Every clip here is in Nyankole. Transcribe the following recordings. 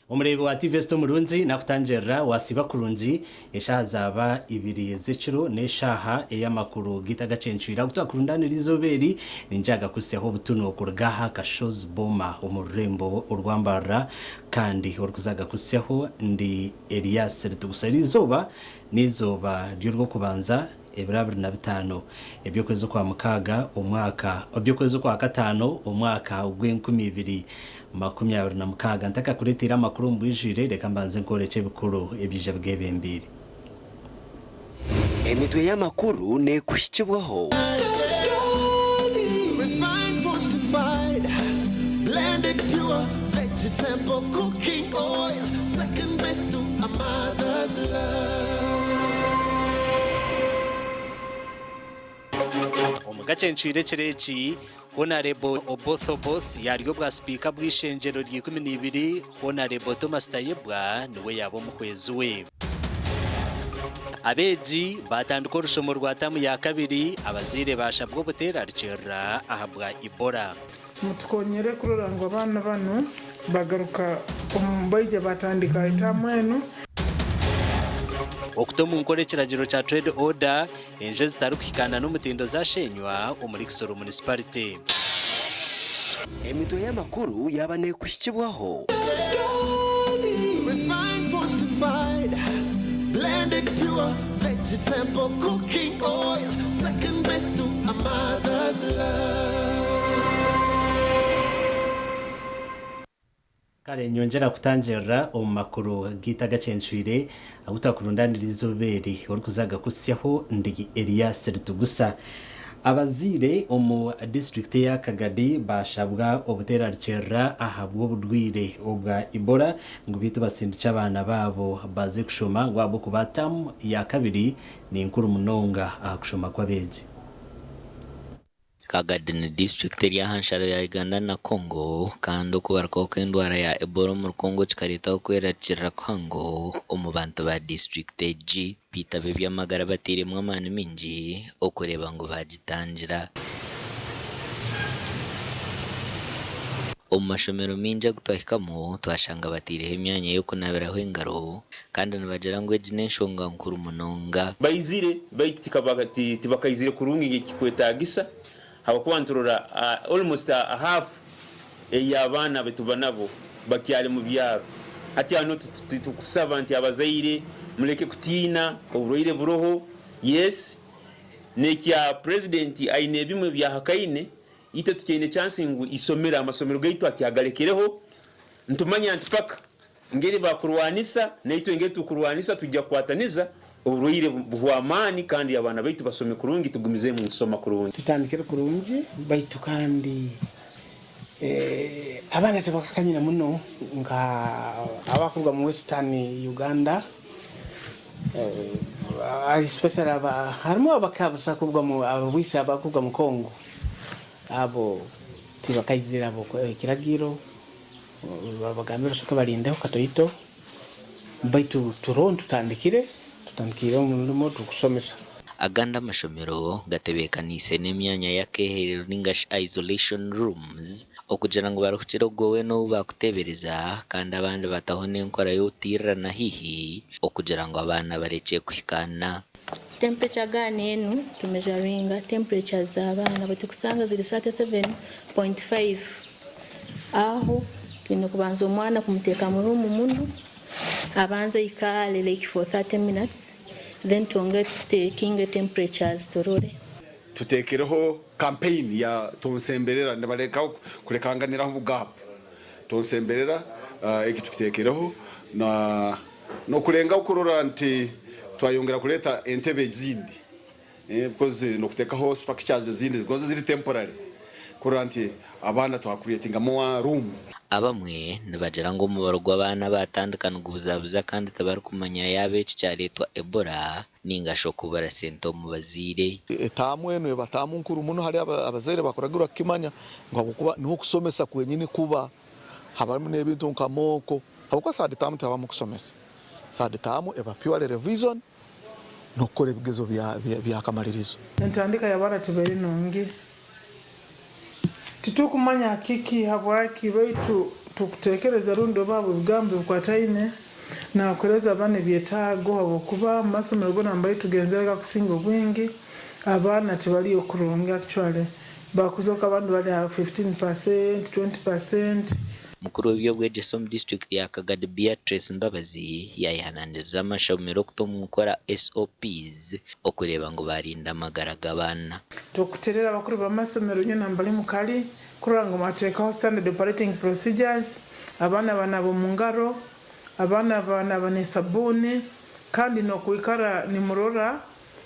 Omureebi wa TV Esther Omurungi nakutangirira wasiiba kurungi eshaaha zaaba ibiri z'ekiro n'eshaaha ey'amakuru gaitu agacencwire agu twakurundaanira eizooba eri ningira gakuhitsyaho obutunu kuruga aha Kashozi Boma omu rurembo orwa Mbarara kandi orikuza gakuhitsyaho ndi Elias Ritugusa Eriizooba n'eizooba ry'orwokubanza ebiro 25 eby'okwezi okwa mukaaga omwaka eby'okwezi okwa kataano omwaka gw'enkumi ibiri 26. Ntakakureeteire amakuru omu bwijwire, reka mbanze nkworekye ebikuru ebiija bigeebembeire. Emitwe y'amakuru neekuhikibwaho. Refined, fortified, blended pure vegetable cooking oil, second best to a mother's love. Omu gacencwire ekiro eki, Honarebo Oboth Oboth yaarya obwa sipiika bw'eishengyero rya 12, Honarebo Thomas Tayebwa niwe yaaba omuhwezi we. Abeegi baatandika orushomo rwa taamu ya kabiri, abazaire baashabwa obuteerarikirira ahabwa Ebola. Mutukonyere kurora ngu abaana banu bagaruka omu baija batandika etaamu enu. Okuta omu nkora ekiragiro kya Trade Order, enju ezitarikuhikaana n'omutindo zashenywa omuri Kisoro Munisiparite. Emitwe y'amakuru yaaba neekuhikibwaho. Refined, fortified, blended pure vegetable cooking oil, second best to a mother's love. Kare nyongyera kutangirira omu makuru gaitu agacencwire agu twakurundaanira eizooba eri. Orikuza kugakuhitsyaho ndi Elias Ritugusa. Abazaire omu disiturikiti eya Kagadi baashabwa obuteerarikirira ahabw'oburwaire obwa Ebola ngu beitu basindikye abaana baabo baze kushoma ngu ahabw'okuba taamu ya kabiri ni nkuru munonga aha kushoma kw'abeegi. Kagadi ni disiturikiti eri aha nsharo ya Uganda na Congo kandi okubarukaho kw'endwara ya Ebola omuri Congo kikareetaho okwerarikirira kuhango omu bantu ba disiturikiti egi. Beitu ab'eby'amagara bateiremu amaani maingi okureeba ngu baagitangira. Omu mashomero maingi agu twahikamu, twashanga bataireho emyanya y'okunaabiraho engaro kandi nibagira ngu egi n'enshonga nkuru munonga. Baizire baitu tibakaizire kurungi nk'ekikwetagisa habwokuba niturora almost a half ey'abaana abu nabo bakyali mu byaro. Hati aho niho tukusaba nti abazaire muleke kutiina, oburwaire buroho, yes n'ekya Purezidenti aine ebimwe ebyahakaine, itwe tukyaine chance ngu isomero amasomero gaitu akyagalekereho, nitumanya nti paka Ngeri bakurwanisa, naitwe ngeri tukurwanisa, twija kukwataniza oburwaire buhwe amaani kandi abaana baitu basome kurungi tugumizeemu nitusoma kurungi. Tutandikire kurungi baitu kandi abaana tibakakanyire muno nka abakuruga mu Western Uganda especially harimu abakabusa kuruga mu ababwisi abakuruga mu Congo abo tibakaizire abo ekiragiro. Babagambira osooke barindeho katoito baitu turoho nitutandikire, tutandikire omurimo turikusomesa. Agandi amashomero gatebeekaniise n'emyanya y'akeeherero ninga shi isolation rooms okugira ngu baruhukire ogwo weena ou baakuteebereza kandi abandi bataho n'enkora y'obutairirana haihi okugira ngu abaana barekye kuhikaana. Temperature gun enu tumeasuringa temperatures z'abaana bwetukusanga ziri 37.5 Aho twine kubanza omwana kumuteeka mu room munu abanze aikaale like for 30 minutes then twongere tutekinge temperatures turore. Tuteekireho campaign ya Tonsemberera nibareka kurekanganiraho obu gap Tonsemberera egi tukiteekireho na nokurengaho kurora nti twayongera kureeta entebe ezindi because nokutekaho structures ezindi because ziri temporary. Kurora nti abaana twa creatinga more room. Abamwe nibagira ngu omubaro gw'abaana abaatandika nigubuzabuza kandi tibarikumanya yaaba eki kyareetwa Ebola ninga shi okubura sente omu bazaire. Etaamu enu eba taamu nkuru muno hali abazaire bakuragirwa kukimanya ngu habwokuba niho okusomesa kwenyini kuba, habamu n'ebintu nka mock, habwokuba third term tihabamu kusomesa. Third term eba purely revision n'okukora ebigezo by'akamalirizo. Entandika y'abaana teberi nungi. Titukumanya kiki habwaki baitu tukutekereza rundi oba habw'ebigambo ebikwataine nakuhereza abaana ebyetaago habwokuba mu masomero goona nambere tugenzere gakusinga obwingi abaana tibaliyo kurungi actually bakuzoka abandi bali ha 15%, 20%. Mukuru w'eby'obwegyese omu disiturikiti ya Kagadi Beatrice Mbabazi yaayehanangiriza amashomero okuta omu nkora SOPs okureeba ngu baarinda amagara g'abaana. Tukuterera abakuru b'amasomero nyowe nambari mukali kurora ngu mwateekaho standard operating procedures, abaana banaaba omu ngaro, abaana banaaba n'esabuuni kandi n'okwikara nimurora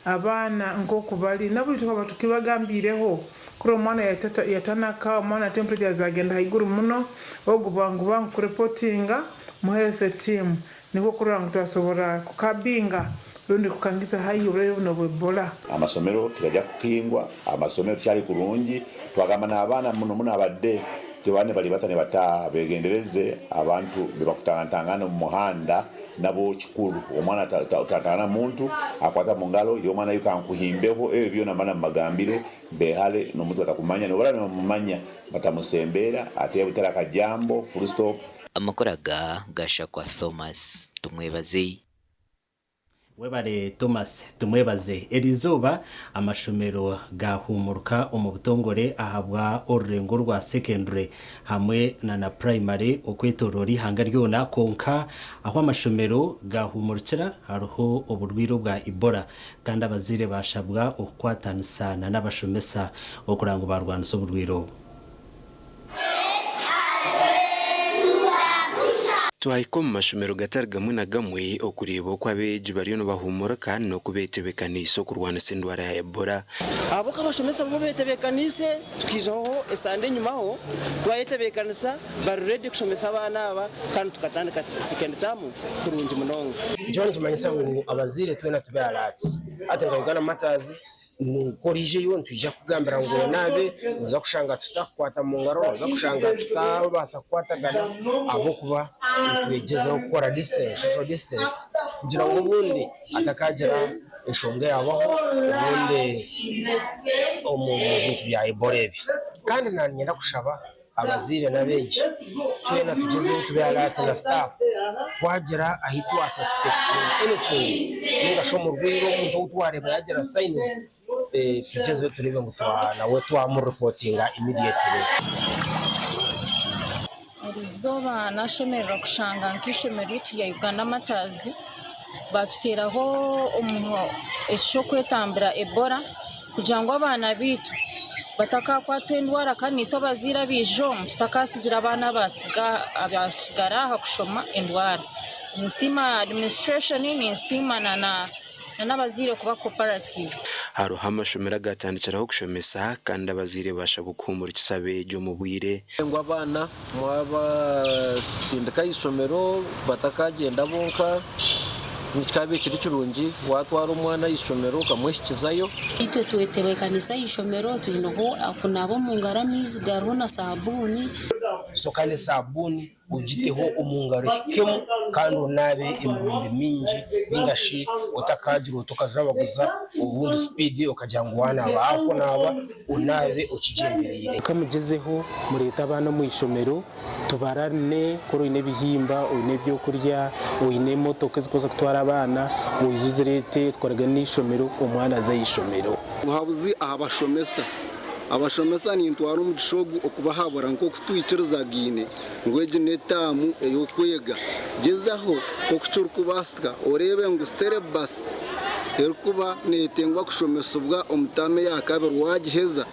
abaana nk'oku bari. Naburi tukaba tukibagambiireho kurora omwana yatanaka, omwana temperature zagenda haiguru muno, ogu bwangu bwangu kureportinga mu health team nikwo kurora ngu twasobora kukabinga rundi kukangiza haihi oburwaire buno obw'Ebola. Amasomero tigajya kukingwa, amasomero tukyali kurungi. Twagamba n'abaana muno muno abadde tibane bali bata nibataaha begendereze abantu bebakutangantangana omu muhanda nabo kikuru. Omwana otatangana muntu akwata mu ngaro, iwe omwana yuka nkuhimbeho, ebyo byona mbana mubagambire behale n'omuntu batakumanya, nobara nibamumanya batamusembeera ate yabutera akajambo full stop. Amakuru aga gashakwa Thomas Tumwebaze. Webare Thomas Tumwebaze. Eriizooba amashomero gaahumuruka omu butongore ahabwa orurengo rwa secondary hamwe na primary okwetoroora eihanga ryona kwonka ahu amashomero gaahumurukira hariho oburwaire obwa Ebola kandi abazaire baashabwa okukwatanisa n'abashomesa okureba ngu baarwanisa oburwaire obu. Twahika omu mashomero gatari gamwe na gamwe okureeba oku abeegi bariyo nibahumurika n'oku betebeekaniise okurwanisa endwara ya Ebola. Ahabw'oku abashomesa bo betebeekaniise, tukaijaho esande enyimaho twayetebeekanisa bari ready kushomesa abaana aba kandi tukatandika second term kurungi munonga. Ekyo nikimanyisa ngu abazaire twena tube alert. Hati nka Uganda Martyrs, Ku oraijeyo nitwija kukugambira ngu onaabe, noza kushanga tutakukwata mu ngaro, noza kushanga tutabaasa kukwatagana ahabw'okuba nitwegyezaho kukora distance, social distance kugira ngu obundi hatakagira enshonga eyaabaho obundi omu bintu bya Ebola ebi. Kandi naanye niinyenda kushaba abazaire n'abeegi twena tugyezeho tube alert na staff twagira ahu twasuspectinga anything ninga shi omurwaire omuntu ou twareeba yaagira signs tugyezeho tureebe ngu nawe twamuripotinga immediately. Erizooba nashemererwa kushanga nk'eishomero ryaitu rya Uganda Martyrs batuteeraho eky'okwetambira Ebola kugira ngu abaana baitu batakakwatwa endwara kandi naitwe abazaire abaija omu tutakatsigira abaana abasigara aha kushoma endwara. Ninsiima administration, ninsiima n'abazaire kuba cooperative. Hariho amashomero agatandikiraho kushomesa kandi abazaire bashabwa kuhumurikisa abeegi omu bwire. Ngu abaana mwabasindika aha ishomero batakagyenda bonka, nikikaba kiri kirungi watwara omwana aha ishomero okamwehikizayo. Itwe twetebeekanisa aha ishomero, twineho okunaaba omu ngaro amaizi gariho na saabuuni. So kandi esaabuuni ogiteho omu ngaro ehikemu kandi onaabe emirundi mingi ninga shi otakagira oti okajabaguza obundi speed okagira ngu wanaaba, aha kunaaba onaabe okigyendereire. Kamugyezeho mureete abaana omu ishomero tubarane kuri oine ebihimba, oine ebyokurya, oine emotoka ezikubaasa kutwara abaana, oize ozireete tukoragane n'eishomero omwana aze aha ishomero. Obuhabuzi aha bashomesa. Abashomesa nintwara omugisha ogu okubahabura nk'oku twikirizagaine ngu egi n'etaamu ey'okwega. Gyezaho nk'oku kirikubaasika oreebe ngu syllabus erikuba neetengwa kushomesibwa omu taamu eya kabiri waagiheza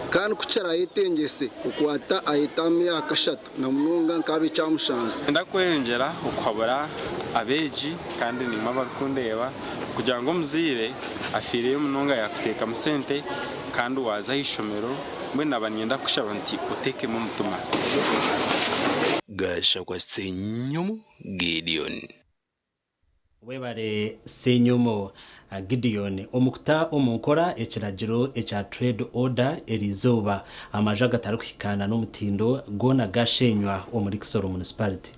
kandi ku kirayetengyese okwata aha etaamu eya kashatu na munonga nk'ab'ekyamushanju. Niinyenda kweyongyera okuhabura abeegi kandi naimwe abarikundeeba kugira ngu omuzaire afiireyo munonga yaakuteekamu sente kandi waaza aha ishomero. Mbwenu naaba niinyenda kukushaba nti oteekemu omutima. Gashakwa Ssenyomo Gideon. Webare Ssenyomo Gideon. Omu kuta omu nkora ekiragiro ekya Trade Order eriizooba, amaju agatarikuhikaana n'omutindo goona gaashenywa omuri Kisoro Municipality.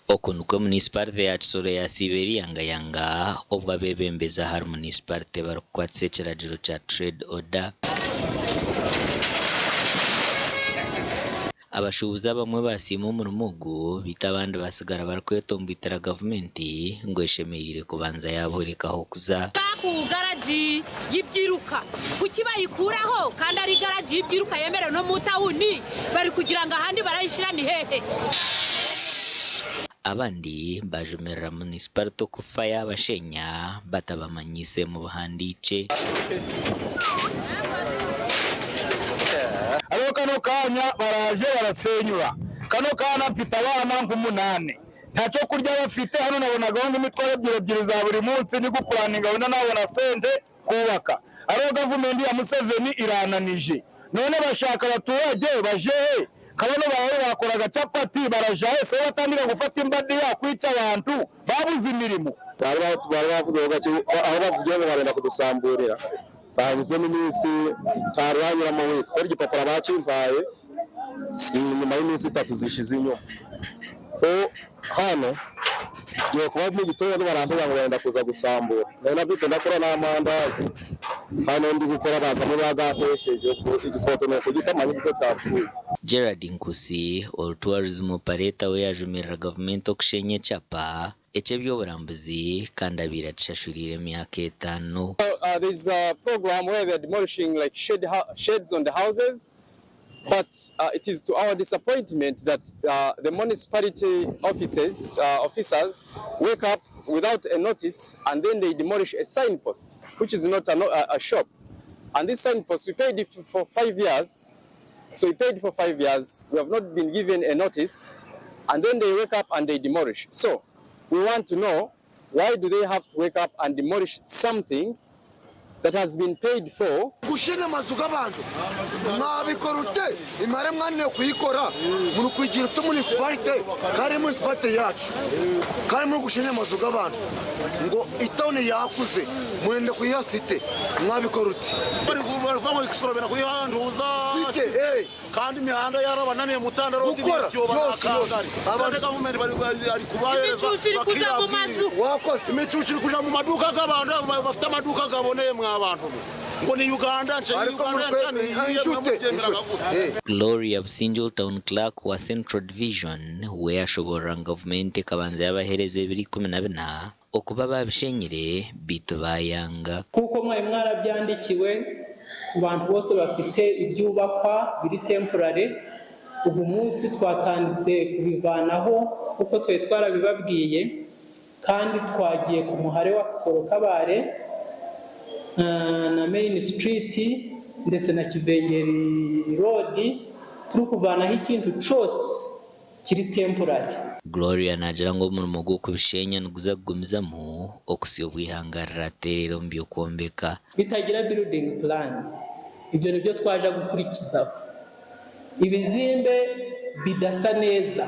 Oku nikwo munisiparite ya Kisoro yasiiba eriyangayanga obwo abeebembezi ahari munisiparite barikukwatisa ekiragiro kya Trade Order. Abashuubuzi abamwe baasiima omurimo ogu beitu abandi basigara barikwetomboitera gavumenti ngu eshemereire kubanza yaaboreka ah'okuza. Ku garagi y'ibyiruka kuki bayikuraho kandi ari garagi y'ibyiruka yemerewe n'omu tawuni bari kugira ngu ahandi barayishira ni hehe? Abandi baajumirira munisiparite okufa yaabashenya batabamanyiise mu buhandiikye. Hariho kano kaanya baraaje barasenyura. Kano kaana mfite abaana nk'umunani nta kyokurya bafite hano nabonagaho nk'imitwaro ebyiri ebyiri za buri munsi nigupuraninga wenda nabona sente kubaka. Hariho gavumenti ya Museveni irananije none bashaka abaturage bajehe kabano bawe bakoraga capati barajahe so batandika gufata imbadiya kwica abantu babuze imirimo. Bari bavuze ngo gake aho bavugiye ngo barenda kudusamburira banyuzemo iminsi ntari wanyuramo we kuko igipapuro bakimpaye si nyuma y'iminsi itatu zishize inyuma so hano tugiye kuba mu gitondo barambwira ngo barenda kuza gusambura nari nabyutse ndakora n'amandazi hano ndi gukora bagamo bagantesheje igifoto ni ukugitamanya kuko cyapfuye. Gerard Nkusi, Tourism Operator we yajumirira gavumenti okushenya ekyapa eky'ebyoburambuzi kandi abaire akishashuriire emyaka 5. There's a program where they're demolishing like sheds on the houses, but it is to our disappointment that the municipality officers wake up without a notice and then they demolish a signpost, which is not a shop. And this signpost, we paid it for 5 years. So we paid for 5 years, we have not been given a notice, and then they wake up and they demolish. So we want to know, why do they have to wake up and demolish something that has been paid for? Gushenya amazu g'abantu mwabikora ute imare mwananiwe kuyikora muri kuyigira ute municipality kandi municipality yacu kandi muri gushenya amazu g'abantu ngo itawuni yakuze murende kuyiha site mwabikora ute? Bari kuva ngo ikisorobera kuyihanduza site kandi imihanda yarabananiye mutanda road Gukora, ibyo yose, barakangari yose. sante gavumenti bari ari kubahereza Imicucu iri kuja mu mazu. Wakoze imicucu iri kuja mu maduka g'abantu bafite amaduka gaboneye mwa bantu ngo ni Uganda nce Ariko Uganda muri nce ni kwe- iyihe inshuti, mwamubyemeraga inshuti. gute? Gloria Businjo Town Clerk wa Central Division we yashoborera gavumenti ekabanza yabahereza ebiri 14 okuba babishenyire beitu bayanga. Kuko mwari mwarabyandikiwe ku bantu bose bafite ibyubakwa biri temporary, ubu munsi twatanditse kubivanaho kuko twari twarabibabwiye kandi twagiye ku muhare wa Kisoro Kabare na Main Street ndetse na Kivengeri Road, turi kuvanaho ikintu cyose kiri temporary. Gloria nagira ngu omurimo gw'okubishenya niguza kugumizamu okusiya obwihangarira ateerera omu by'okwombeka. Bitagira building plan, ibyo nibyo twaje gukurikizaho. Ibizimbe bidasa neza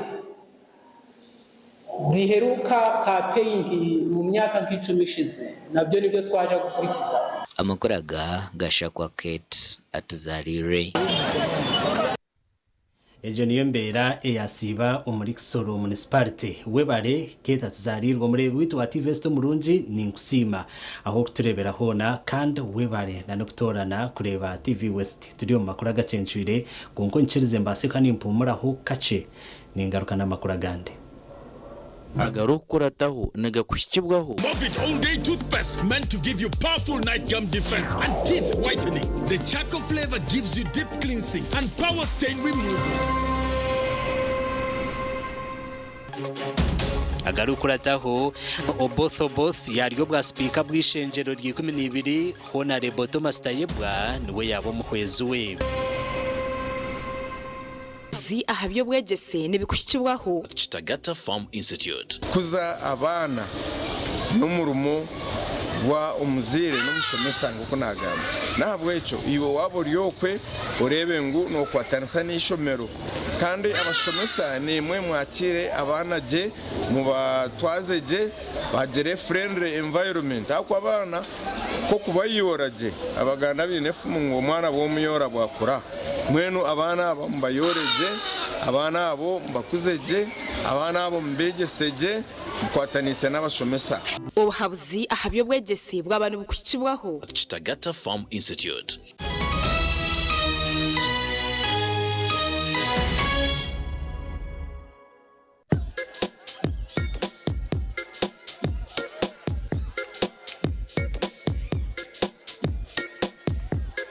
biheruka ka paint mu myaka nk'icumi ishize nabyo nibyo twaje gukurikizaho. Amakuru aga gashakwa Kate Atuzarire. Egyo niyo mbeera eyasiiba omuri Kisoro Municipality. Webare Kate Atuzarirwe omureebi waitu wa TV West omurungi ninkusiima aho okutureebera hoona kandi webare na n'okutoorana kureeba TV West. Turi omu makuru agacencwire kwonka onyikirize mbaase kuba nimpumuraho kakye ningaruka n'amakuru agandi. Agarikukurataho nigakuhikibwaho. Movit All Day Toothpaste, meant to give you powerful night gum defense and teeth whitening. The charcoal flavor gives you deep cleansing and power stain removal. Agarikukurataho Oboth Oboth yaryo bwa sipiika bw'ishengyero ry'ikumi n'ibiri Honorable Thomas Tayebwa niwe yaba omuhwezi we. Zi aha by'obwegyese nibikuhikibwaho. Kitagata Farm Institute. Kuza abaana n'omurimo gwa omuzaire n'omushomesa nk'oku naagamba. N'ahabw'ekyo iwe waaba ori okwe oreebe ngu nookwatanisa n'eishomero. Kandi abashomesa naimwe mwakiire abaana gye, mubatwaze gye, bagire friendly environment ahakuba abaana nk'okubayoora gye, Abaganda baine efumu ngu omwana bw'omuyoora bwakura. Mbwenu abaana aba mubayoore gye, abaana abo mubakuze gye, abaana abo mubeegyese gye, mukwataniise n'abashomesa. Obuhabuzi aha by'obwegyese bwaba nibukuhikibwaho. Kitagata Farm Institute.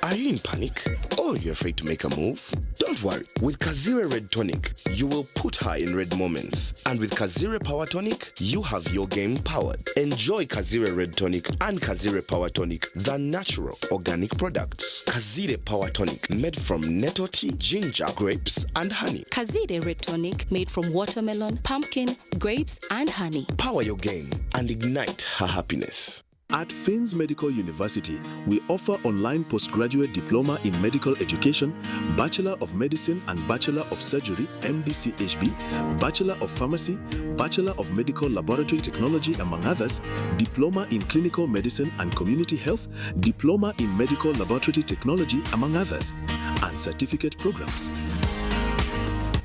Are you in panic? Or you're afraid to make a move? Don't worry. With Kazire Red Tonic, you will put her in red moments. And with Kazire Power Tonic, you have your game powered. Enjoy Kazire Red Tonic and Kazire Power Tonic, the natural organic products. Kazire Power Tonic, made from nettle tea, ginger, grapes, and honey. Kazire Red Tonic made from watermelon, pumpkin, grapes, and honey. Power your game and ignite her happiness. At Finns Medical University, we offer online postgraduate diploma in medical education, Bachelor of Medicine and Bachelor of Surgery, MBCHB, Bachelor of Pharmacy, Bachelor of Medical Laboratory Technology, among others, Diploma in Clinical Medicine and Community Health, Diploma in Medical Laboratory Technology, among others, and certificate programs.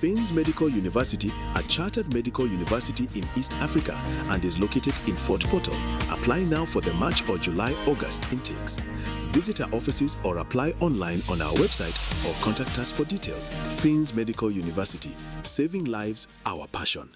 Finns Medical University, a chartered medical university in East Africa and is located in Fort Portal. Apply now for the March or July August intakes. Visit our offices or apply online on our website or contact us for details. Finns Medical University, saving lives, our passion.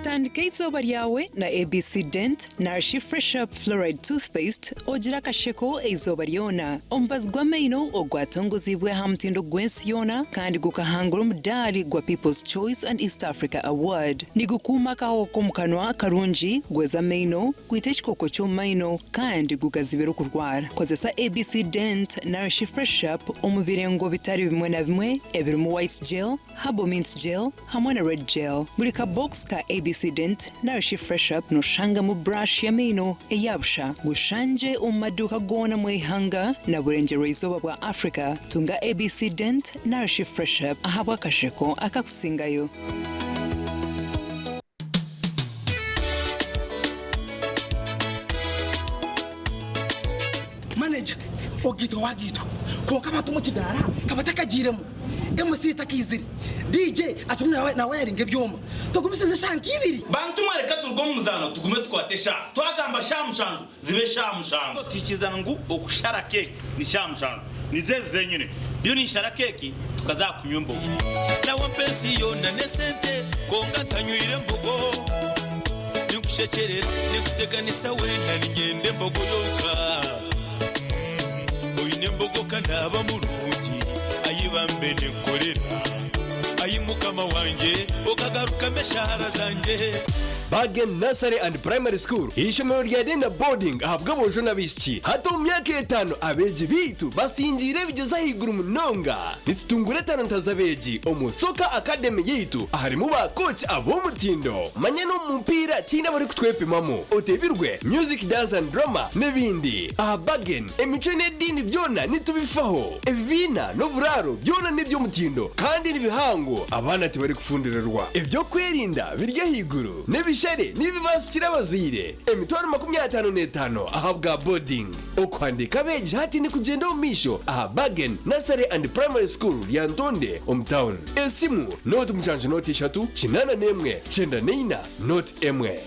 Tandika eizooba ryawe na ABC Dent narishi Fresh Up Fluoride Toothpaste ogire akasheko eizooba ryona. Omubazi gw'amaino ogwatongozibwe aha mutindo gw'ensi yoona kandi gukahangura omudaari gwa People's Choice and East Africa Award. Nigukuuma akahoho k'omu kanwa karungi, gweza amaino, gwita ekikooko ky'omu maino kandi gugazibira okurwara. Kozesa ABC Dent narishi Fresh Up omu birengo bitari bimwe na bimwe ebirimu White Gel, Herbal Mint Gel hamwe na Red Gel. Buri ka box ka ABC Dent narishi Fresh Up noshangamu brush y'amaino eya busha. Gushangye omu maduuka goona omu ihanga na burengyerwa-izooba bwa Africa. Tunga ABC Dent narishi Fresh Up ahabw'akasheko akakusingayo. Manager, Ogaitwa wagaitwa kwonka abantu omu kidaara ka batakagiiremu, MC takaizire, DJ akirimu nawayaringa ebyoma. Tugumisirize eshaaha nka ibiri. Bantu mwe reka turuge omu muzaano tugume tukwate eshaaha. Twagamba shaaha mushanju zibe shaaha mushanju. Twikiriza ngu okushara keeki ni shaaha mushanju. Nizo ezi zenyine. Ndiyo ninshara keeki tukaza aha kunywa embogo. Nawe mpa ensi yoona n'esente kwonka ntanywire mbogo. Ninkushekyerera ninkuteganisa weena niinyenda embogo yonka. Oine embogo ka naaba murungi ayi bambe ninkukorera. Ayi mukama wangye okagarukamu eshaara zangye. Bargain Nursery and Primary School, eishomero rya day na boarding ahabw'aboojo n'abaishiki. Hati omu myaka etaano abeegi baitu basingiire ebigyezo ahaiguru munonga. Nitutungura etalanta z'abeegi omu Soccer Academy yaitu aharimu ba kooki ab'omutindo. Manya n'omu mupiira tihaine abarikutwepimamu. Otebirwe, music, dance and drama n'ebindi. Aha Bargain, emicwe n'ediini byona nitubifaho. Ebibiina n'oburaaro byona n'eby'omutindo kandi ni bihango, abaana tibarikufundirirwa. Eby'okwerinda biri ahaiguru, n'ebishare nibibaasikira abazaire emitwaro 55 ahabwa boarding. Okuhandiika abeegi hati nikugyenda omu maisho aha Bargain Nursery and Primary School Lyantonde omu town. Esimu, 07 0 3 81 94 01.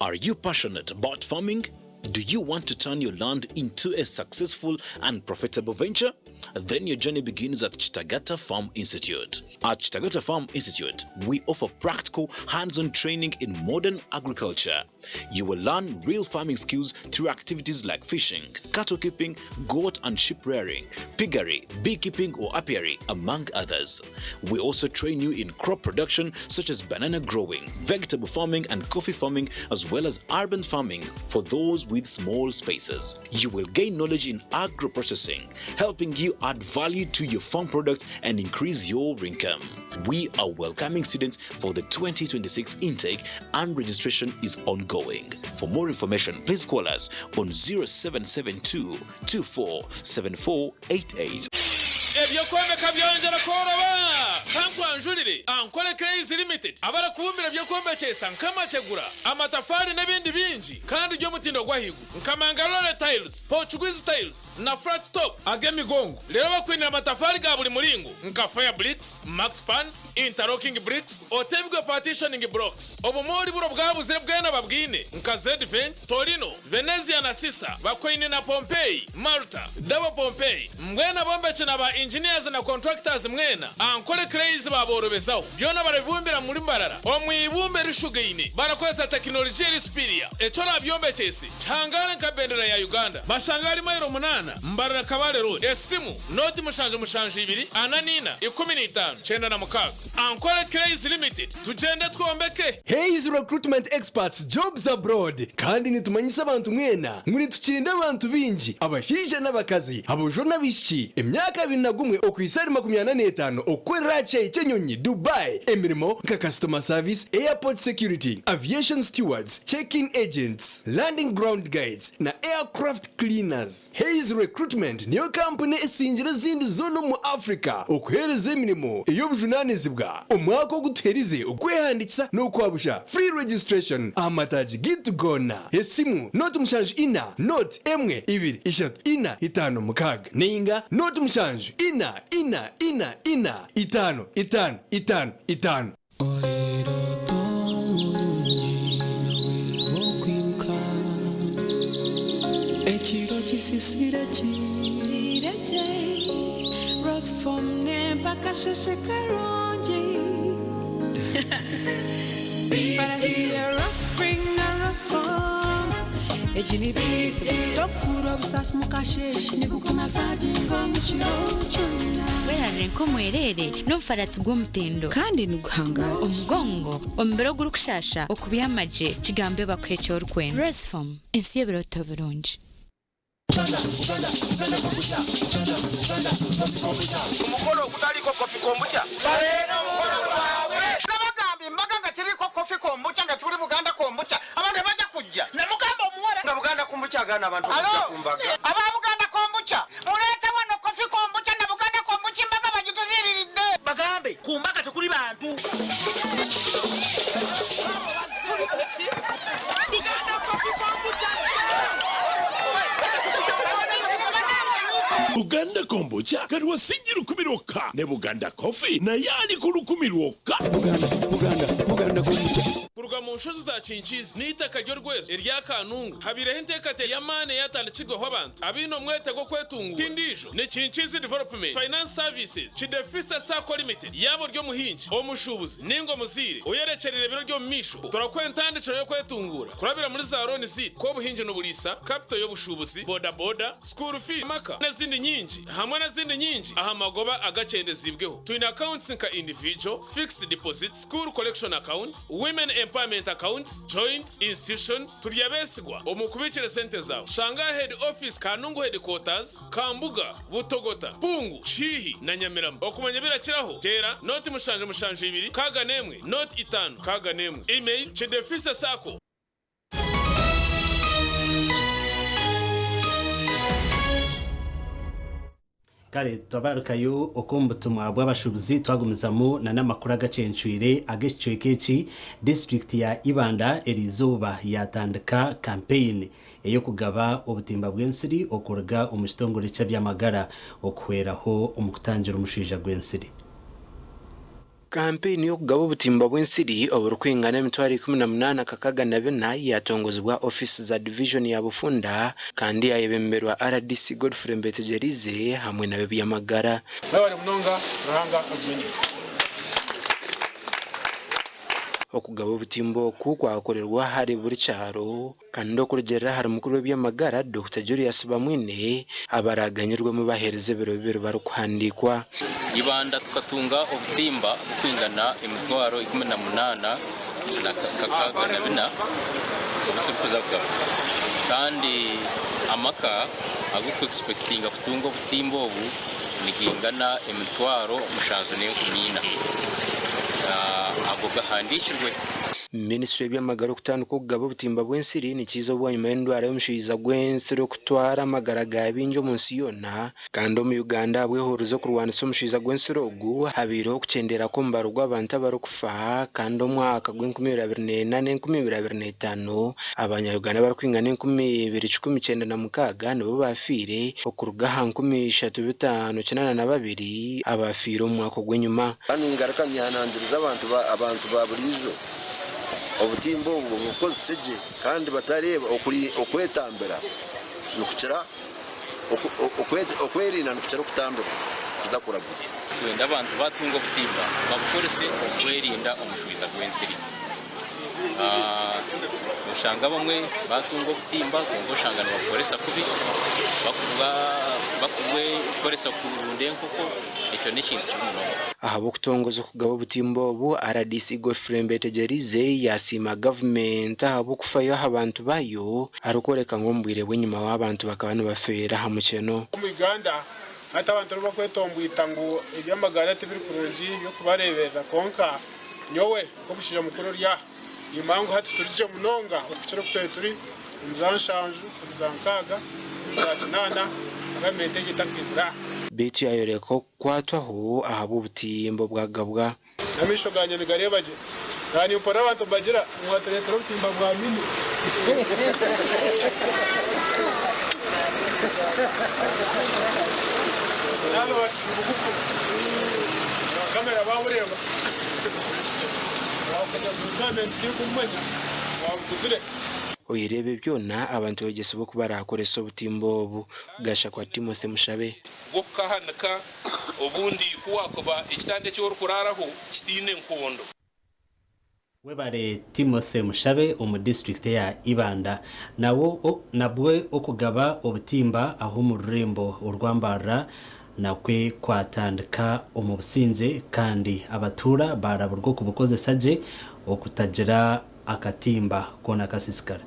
Are you passionate about farming? Do you want to turn your land into a successful and profitable venture? Then your journey begins at Kitagata Farm Institute. At Kitagata Farm Institute, we offer practical, hands-on training in modern agriculture. You will learn real farming skills through activities like fishing, cattle keeping, goat and sheep rearing, piggery, beekeeping or apiary, among others. We also train you in crop production such as banana growing, vegetable farming and coffee farming, as well as urban farming for those with with small spaces. You will gain knowledge in agro processing, helping you add value to your farm products and increase your income. We are welcoming students for the 2026 intake and registration is ongoing. For more information, please call us on 0772 247488. Eby'okwombeka byongyera kworoba! Kankwanjurire Ankole Clays Limited abarikubumbira eby'okwombekyesa nk'amategura, amatafaari n'ebindi bingi kandi by'omutindo gw'ahaiguru nka Mangalore Tiles, Portuguese Tiles na Flat Top ag'emigongo. Reero bakwinire amatafaari ga buri muringo nka Fire Bricks, Max Pans, Interlocking Bricks, Otebigwe Partitioning Blocks. Obumoori buro bwabuzire bwena babwine nka Zedvent, Torino, Venezia na Sisa, Bakoine na Pompeii, Malta, Double Pompeii, Mbwenu abombeki na ba engineers na contractors mwena, Ankole Clays baaborobezaho. Byona barabibumbira muri Mbarara omu ibumba erishugaine barakozesa tekinologiya eri superior. Eki orabyombekyese kihangare nka bendera ya Uganda. Bashanga ahari mailo munaana, Mbarara Kabale Road. Esimu, nooti mushanju mushanju ibiri, ana n'ina, ikumi n'itaano, kyenda na mukaaga. Ankole Clays Limited, tugyende twombeke! Hays Recruitment Experts Jobs Abroad Kandi nitumanyisa abantu mwena ngu nitukinda abantu baingi, abashaija n'abakazi, aboojo n'abaishiki, emyaka 21 okuhitsya ahari 45 okukorera aha kishaayi ky'enyonyi Dubai emirimo nka Customer Service, Airport Security, Aviation Stewards, Check-in Agents, Landing Ground Guides na Aircraft Cleaners. Hays Recruitment niyo kampuni esingire ezindi zoona omu Africa okuheereza emirimo ey'obujunaanizibwa. Omwaka ogu tuherize okwehandiikisa n'okwabusha, free registration, aha mataagi gaitu goona. Esimu, 074 0 1 2 3 4 5 6 nainga 0 7 4 4 4 4 5 5 5 5. Oriroota omurungi n'obwire bw'okwimuka Ekiro kisisire kirekye Rosform nempa akasheshe karungi Farasi ya Rospring na Rosform Egi ni BT Tokuhurira obusaasi mukasheeshe Nigukumasaginga omu kiro kyona. Werarire nk'omwereere n'omufaratsi gw'omutindo. Kandi niguhangaara. Omugongo, omubiri ogurikushaasha, okubyama gye, kigambe bakuhe eki orikwenda. Rosform, ensi y'ebirooto birungi. Omukolo ogutaliiko Coffee Kombucha. Baleeta omukolo gwabwe. Nga bagamba embaga nga teriiko Coffee Kombucha nga tuli Buganda Kombucha abantu tebajja kujja. Namugamba omuwala. Nga Buganda Kombucha agaana abantu okujja ku mbaga. Aba Buganda Kombucha muleete wano Coffee Kombucha na Buganda Kombucha embaga bagituziiriridde. Bagambe ku mbaga tekuli bantu. Buganda Kombucha kati wa singi lukumi lwokka ne Buganda Coffee naye ali ku lukumi lwokka. Buganda, Buganda, Buganda Kombucha. Kuruga mu nshozi za Kinkiizi n'eitaka ry'orwezo erya Kanungu, habaireho enteekateeka y'amaani eyatandikirweho abantu abaine omwete gw'okwetunguura. Ti ndiijo, ni Kinkiizi Development Finance Services, Kidefisa Sacco Limited. Yaaba ori omuhingi, omushuubuzi nainga omuzaire oyerekyereire ebiro by'omu maisho, turakuha entandikiro y'okwetunguura kurabira muri za looni zaitu nk'obuhingi n'oburiisa, kapito y'obushuubuzi, bodaboda, school fees, amaka n'ezindi nyingi hamwe n'ezindi nyingi aha magoba agakyendeziibweho. Twine accounts nka individual, fixed deposits, school collection accounts, women empowerment accounts, joint, institutions. Turi abeesigwa omu kubiikira esente zaawe. Shanga aha head office Kanungu headquarters, Kambuga. Butogota, Pungu, Kiihi na Nyamirama. Okumanya ebirakiraho, teera 0 7 7 6 1 0 5 6 1. Email, Kidefisa Sacco. Kare twabarukayo oku omu butumwa bw'abashuubuzi twagumizamu na n'amakuru agacencwire ag'ekicweka eki disiturikiti ya Ibanda eriizooba yatandika kampeyini ey'okugaba obutimba bw'ensiri okuruga omu kitongore ky'eby'amagara okuhweraho omu kutangira omushwija gw'ensiri. Kampeyini y'okugaba obutimba bw'ensiri oburikwingana 186,400 yatongozibwa ofiisi za divijoni ya Bufunda kandi yayebemberwa rdc Godfrey Mbetegyereize hamwe n'ab'eby'amagara. Mwebare munonga Ruhanga ajune. Okugaba obutimba oku kwakorerwa ahari buri kyaro kandi okurugiirira ahari mukuru w'eby'amagara, Dokita Julius Bamwine, abaraaganyirwemu baheerize ebiro bibiri barikuhandiikwa. Ibanda tukatunga obutimba bukwingana 180,000 na 64 obu turikuza kugaba kandi amaka agu turikuexpectinga kutunga obutimba obu nigaingana 7400. Ago gahandiikirwe. Minisitule y'eby'amagara okutandika okugaba obutimba bw'ensiri nikiiza obwanyima y'endwara y'omushaija gw'ensiri okutwara amagara ga baingi omu nsi yoona kandi omu Uganda ahabw'ehuurizo okurwanisa omushaija gw'ensiri ogu habaireho okukyendeera kw'omubaro gw'abantu abarikufa kandi omwaka gw'enkumi ibiri abiri n'ena n'enkumi ibiri abiri n'etaano abanya Uganda abarikwingana 2196 nibo baafiire okuruga aha 3582 abaafiire omu mwaka ogw'enyima. Kandi ningaruka nyehanangiriza abantu ba abantu ba buriijo obutimba obu babukozese gye kandi batareeba okwetambira nikukira okwerinda nikukira okutambirwa kuza kuraguza. Nitwenda abantu baatunga obutimba babukorese okwerinda omushwiza gw'ensiri. Noshanga abamwe batunga obutimba kwonka oshanga nibabukoresa kubi, bakubukoresa kurunda enkoko, ekyo n'ekintu kibi munonga. Ahabw'okutongoza okugaba obutimba obu, rdc Godfrey Mbetegyereize yaasiima gavumenti ahabw'okufayo aha bantu baayo arikworeka ngu omu bwire bw'enyimaho abantu bakaba nibafeera aha mukyeno. Omu Uganda hati abantu nibo bakwetombwita ngu eby'amagara tibiri kurungi by'okubareeberera kwonka nyowe nk'omushaija mukuru ori aha nimanya ngu hati turi gye munonga okukira oku twari turi omu za nshanju, omu za nkaaga, omu za kinaana gavumenti egi etakaizire aha. Beitu yaayoreka okukwatwaho ahabw'obutimba obwagabwa. N'amaisho gangye nigareeba gye. Naaba nimpurira abantu nibagira ngu mwatureetera obutimba bwa mini. Naaba bati ni bugufu, kamera baabureeba. Waakujya omu retirement tirikumumanya, waabuguzire. Oyihireho ebyo byona, abantu beegyesibwe oku baraakorese obutimba obu. Gashakwa Timothy Mushabe. Gw'okukahanika, obundi ku waakuba ekitanda eki orikuraaraho kitaine nkondo. Webare Timothy Mushabe omu disiturikiti eya Ibanda nawe nabwe okugaba obutimba aha omu rurembo orwa Mbarara nakwe kwatandika omu busingye kandi abatuura baraburwa okubukozesa gye okutagira akatimba koona akasisikara.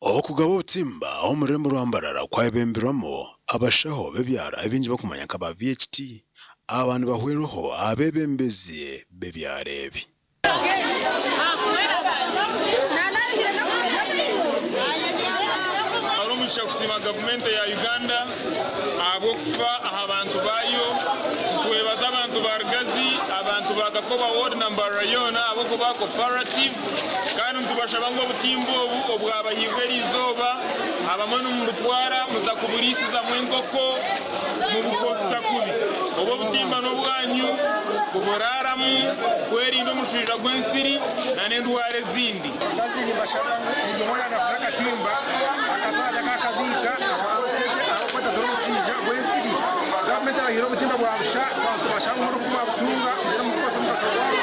Okugaba obutimba omu rurembo rwa Mbarara kwayebemberwamu abashaho b'ebyaro abu baingi barikumanya nka ba VHT. Aba nibahwerwaho abeebembezi b'ebyaro ebi. Hariho omugisha kusiima gavumenti ya Uganda ahabw'okufa aha bantu baayo. Nitwebaza abantu ba Rugazi, abantu ba Kakoba ward na Mbarara yoona ahabw'okuba cooperative. Kandi nitubashaba ngu obutimba obu obwabahairwe eriizooba, abamwe nimubutwara muza kuburiisizamu enkoko, mubukozesa kubi. Obu obutimba n'obwanyu, kuburaaramu, kwerinda omushwija gw'ensiri n'endwara ezindi. Mukazi nimbashaba ngu buri omwe yaaba nafuna akatimba akatwara akakabiika akakozese gye ahabw'okuba tatwara omushaija gw'ensiri. Gavumenti ebahaire obutimba bwa busha abantu bashaba ngu obu mwabutunga mbwenu mubukozese omugasho gwabwo.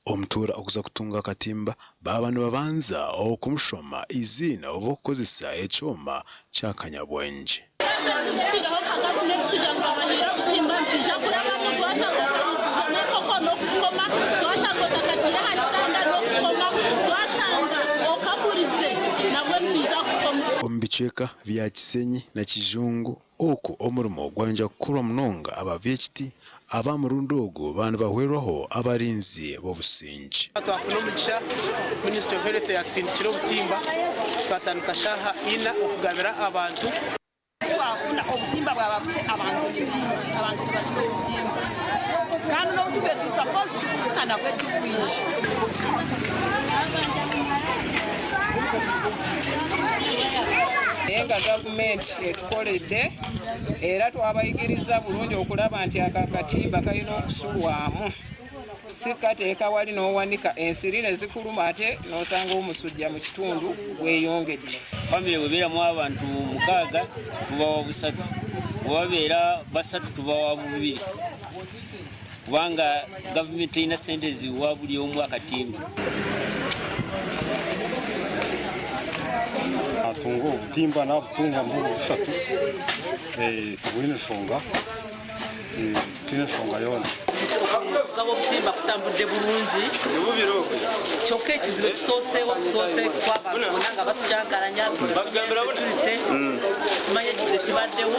Omutuura okuza kutunga akatimba baaba nibabanza okumushoma eiziina oba okukozesa ekyoma kya kanyabwengye. Tutaireho nka gavumenti kugira ngu babahaire obutimba nitwija kurabamu twashanga otarisiizemu enkoko n'okukoma, twashanga otakagiire aha kitanda n'okukoma, twashanga okaburize nabwo nitwija kukoma. Omu bicweka bya Kisenyi na Kijungu oku omurimo gwayongyera kukorwa munonga aba VHT aba murundi ogu baaba nibahwerwaho abarinzi b'obusingye. Twafuna omugisha Ministry of Health yatusindikira obutimba twatandika shaaha ina okugabira abantu. Twafuna obutimba bwaba bukye abantu ni baingi abantu nibakira obutimba kandi n'obu tubaire turi supposed kufuna nabwo tibwija. Naye nga gavumenti etukoledde era twabayigiriza bulungi okulaba nti ako akatimba kalina okusulwamu si kukateeka wali n'owanika ensiri ne zikuluma ate n'osanga omusujja mu kitundu gweyongedde. Famire bw'ebeeramu abantu mukaaga tubawa busatu, bwe babeera basatu tubawa bubiri kubanga gavumenti terina ssente ziwa buli omu akatimba. Natunga obutimba nabutunga mbu bushatu tibwine nshonga titwine nshonga yoona. Okugaba obutimba kutambudde burungi kyonka ekizibu ekisooseho tusoose kuba abantu boona nga batukyankaranya security titumanya ekintu ekibaddeho.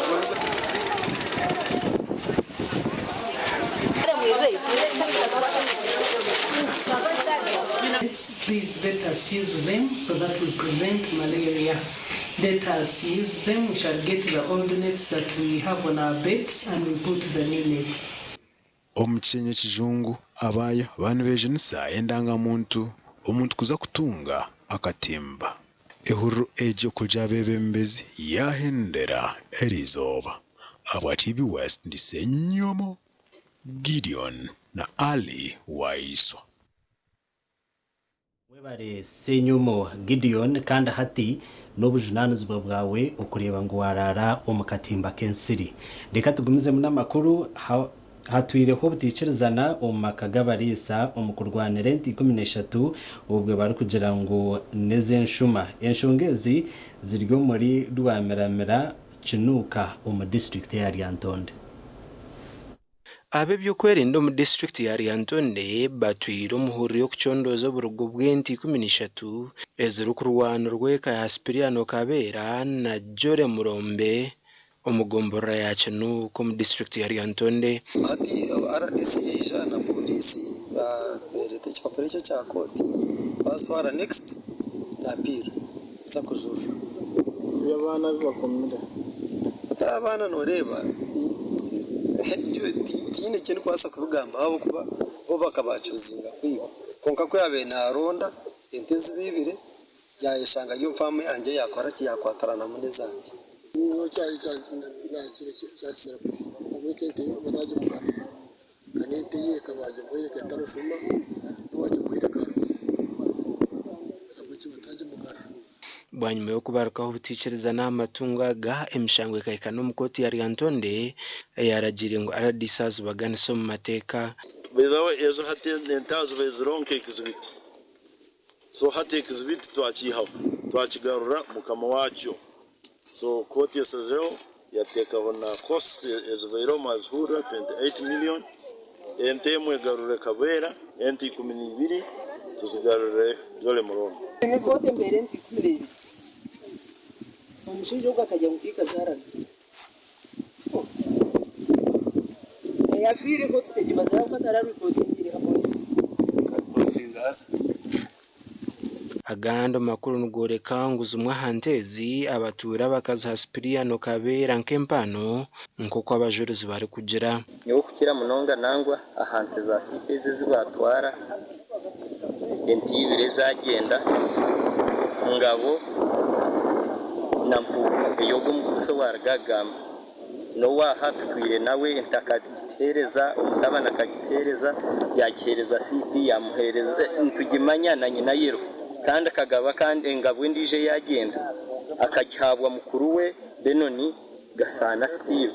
Please let us use them so that we prevent malaria. Let us use them, we shall get the old nets that we have on our beds and we put the new nets. Omu kishengye kijungu abaayo baaba nibejunisa endanga-muntu omuntu kuza kutunga akatimba. Ehururu egyo kugira abeebembezi yaahendera eriizooba. Ahabwa TV West ndi Ssenyomo Gideon na Ali Waiswa. Webare Ssenyomo Gideon kandi hati n'obujunanizibwa bwawe okureeba ngu waraara omu katimba k'ensiri. Reka tugumizemu n'amakuru. Hatwireho obutaikirizana omu maka g'abariisa omu kurwanira ente 13 obwe barikugira ngu n'ez'enshuma. Enshonga ezi ziri omuri Rwamiramira Kinuuka omu disiturikiti eya Lyantonde. Ab'ebyokwerinda omu disiturikiti ya Lyantonde batwire omuhururu y'okucondooza oburugo bw'ente 13 ezirikurwanirwa eka ya Sipiriano Kabeera na Jolly Murombe omu gomborora ya Kinuuka omu disiturikiti ya Lyantonde. Hati RDC yaija na pooriisi beereeta ekipapura eki ekya kooti baazitwara next appeal kuza kujurira. Eby'abaana abu bakomire. Hati abaana nooreeba tihaine eki ndikubaasa kubigamba ahabw'okuba bo bakabacuuzinga kwiba. Kwonka ku yaabaire naaronda ente ezi baibire, yaayeshanga eri omu faamu yangye yaakora ki, yaakwatiranamu n'ezangye. Nyowe kyakizire kubi ahabw'okuba ente bataagimugarura kandi ente ye ekaba bagimuhaire ekaba etari nshuma n'obu bagimuhaire ekaruga ahabw'eki bataagimugarura. Bwanyima y'okubarukaho obutaikirizana aha matungo aga, emishango ekahika n'omu kooti ya Lyantonde eyaragiire ngu rdc azibaganise omu mateeka. By the way ezo hati ente azibazireho nka exhibit so hati exhibit twakiihaho twakigarura mukama waakyo so kooti esazireho yateekaho na costs ezibaireho mwazihurira 28 million ente emwe egarure Kabeera ente 12 tuzigarure Jolly Murondo. Kooti empeera ente 12 omushaija ogu akagira ngu tikazaaraga. Eyafiireho tutegibazire ahabw'okuba tararipotingire aha pooriisi. Agandi makuru nigoreka ngu zimwe aha nte ezi abatuura bakaziha Sipiriano Kabeera nk'empano nk'oku abajurizi barikugira. Nyowe okukira munonga nangwa aha nte za siipa ezi ezi baatwara, ente ibiri ezagyenda, Ngabo na Mpuuga ey'ogwo omugurusi owaaruga kugamba. N'owaaha tutwire nawe ente akagituheereza, omutabani akagituheereza, yaagiheereza CP yaamuheereza nitugimanya na nyina ayeriho. Kandi akagaba kandi engabo endiijo eyaagyenda akagihaabwa mukuru we Benoni Gasaana Steve.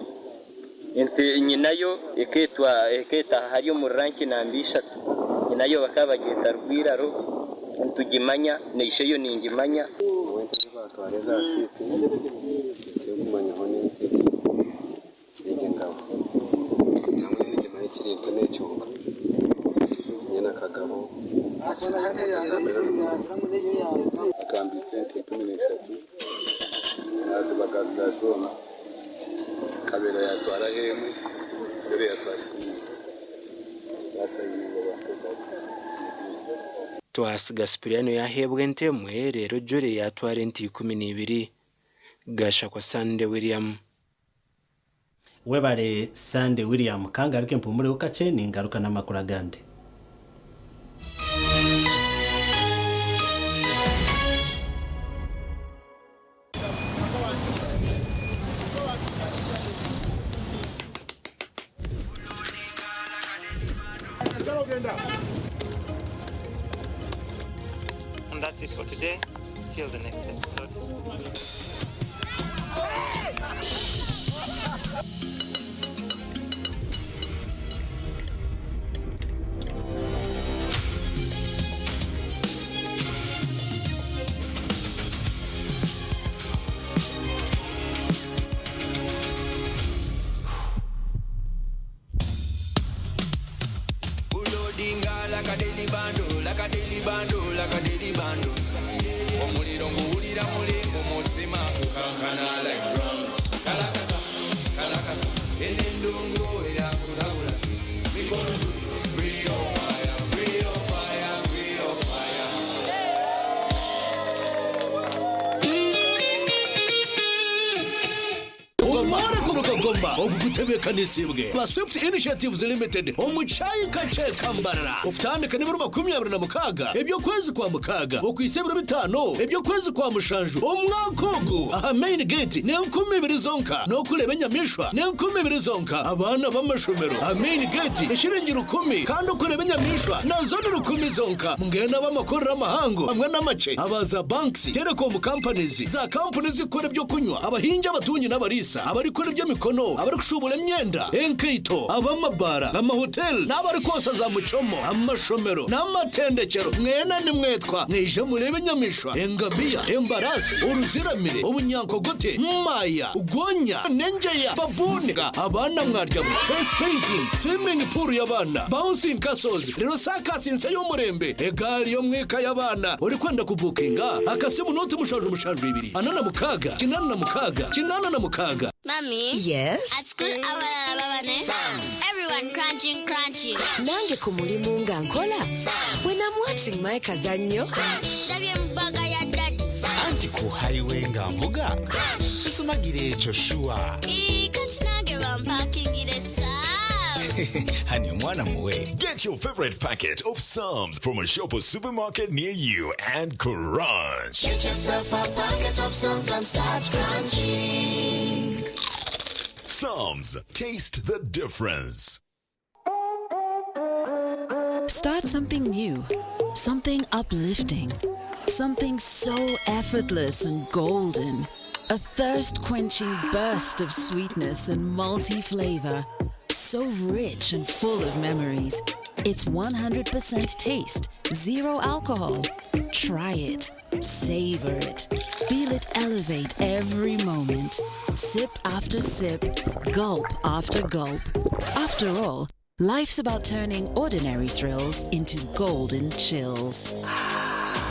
Ente nyinayo ekeetwa ekeetaaha hari omuri ranki namba ishatu. Nyinayo bakaba bagyeta Rwiraro nitugimanya na isheyo ningimanya. Nyowe ente ezi baatwara eza CP ekinkumanyaho n'ente egi engabo nangwa ningimanya ekiri nto nekyonka nyine akagabo. Atambitse ente 13 nazibagarurira zoona Kabera yatwaraho emwe Jole yatwara 12 basayininga bampa Twasiga Sipiriano yaaheebwa ente emwe reero Jolly yaatwara ente 12. Gashakwa Sunday William. Webare Sunday William kangaruke mpumureho kakye ningaruka n'amakuru agandi. And that's it for today. Till the next episode. bando like a daily bando. Omuliro nguwulira muli mu mutima gukankana like drums. Kalakata, kalakata, eno endongo eyakusabula. Mikono juu, free your fire, free your fire, free your fire. Omare kurukagomba ogutebeekanisibwe ba Swift Initiatives Limited omu kyayika ky'ekambarara okutandika n'ebiro 26 eby'okwezi kwa mukaaga okwisa ebiro 5 eby'okwezi kwa mushanju omwaka ogu aha main gate n'enkumi ibiri zonka n'okureeba enyamaishwa n'enkumi ibiri zonka abaana b'amashomero aha main gate eshiringi 10 kandi okureeba enyamaishwa nazo ni 10 zonka mbwenu ab'amakorero amahango hamwe n'amakye abaza banks telecom companies za kampuni zikora ebyokunywa abahingi abatungi n'abariisa abarikora eby'emikono abarikushubura emyenda enkaito ab'amabara amahoteli n'abarikwosa za mucomo amashomero n'amatendekero mwena nimwetwa mwije murebe enyamaishwa engamiya embarasi oruziramire obunyankogote maya ugonya nenjeya babuni abaana mwaryamu face painting swimming pool y'abaana bouncing castles rero sakasi nshya y'omurembe egaari y'omwika y'abaana orikwenda kubukinga akasimu noti 7 7 2 46 86 86. Mommy. Yes? At school, abalala babane. Everyone crunching, crunching. Nange ku mulimu nga nkola. When I'm watching my kazannyo. Ndabye mu bbaga ya daddy. Anti ku highway nga nvuga sisumagira ekyo shuwa. Ii, kati nange bampakingire Sam's. Hani omwana muwe. Get your favorite packet of Psalms from a shop or supermarket near you and crunch. Get yourself a packet of Psalms and start crunching. Psalms, taste the difference. Start something new, something uplifting, something so effortless and golden. A thirst-quenching burst of sweetness and malty flavor. So rich and full of memories. It's 100% taste, zero alcohol. Try it, savor it, feel it elevate every moment. Sip after sip, gulp after gulp. After all, life's about turning ordinary thrills into golden chills.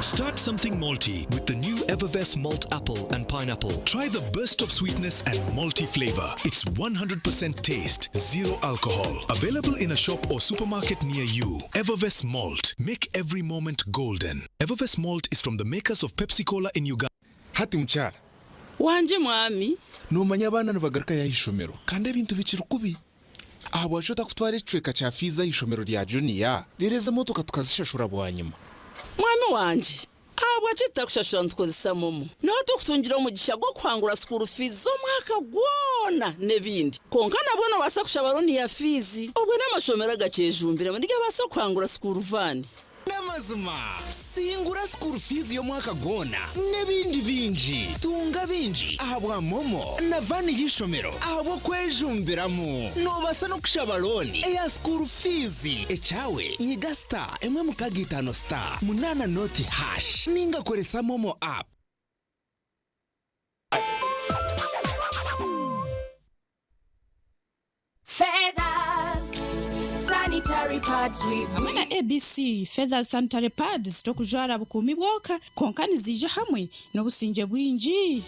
Start something malty with the new Evervess Malt Apple and Pineapple. Try the burst of sweetness and malty flavor. It's 100% taste, zero alcohol. Available in a shop or supermarket near you. Evervess Malt. Make every moment golden. Evervess Malt is from the makers of Pepsi Cola in Uganda. Hati mukyala. Wanje mwami. Nomanya abaana nibagaruka yaha ishomero kandi ebintu bikiri kubi ahabwaki otakutwara ekicweka kya fiizi aha ishomero rya juniya reero ezi emotoka tukazishashura bwanyima. Mwami wanje, ahabwaki tutakushashura nitukozesa momo? Niho tukutungira omugisha gw'okuhangura school fees z'omwaka gwona n'ebindi. Konka nabwo nobaasa kushaba looni ya fiizi obwe n'amashomero agakyejumbiremu nigabaasa kuhangura school van. N'amazima singura school fees y'omwaka gwona n'ebindi bingi tunga bingi ahabwa momo na vani y'ishomero ahabw'okwejumbiramu nobaasa n'okushaba looni eya school fees ekyawe nyiga star 165 star 8 noti hash ninga koresa momo app. Feathers, sanitary pads with Hamwe na ABC Feathers sanitary pads tokujwara bukuumi bwoka konka niziija hamwe n'obusingye bwingi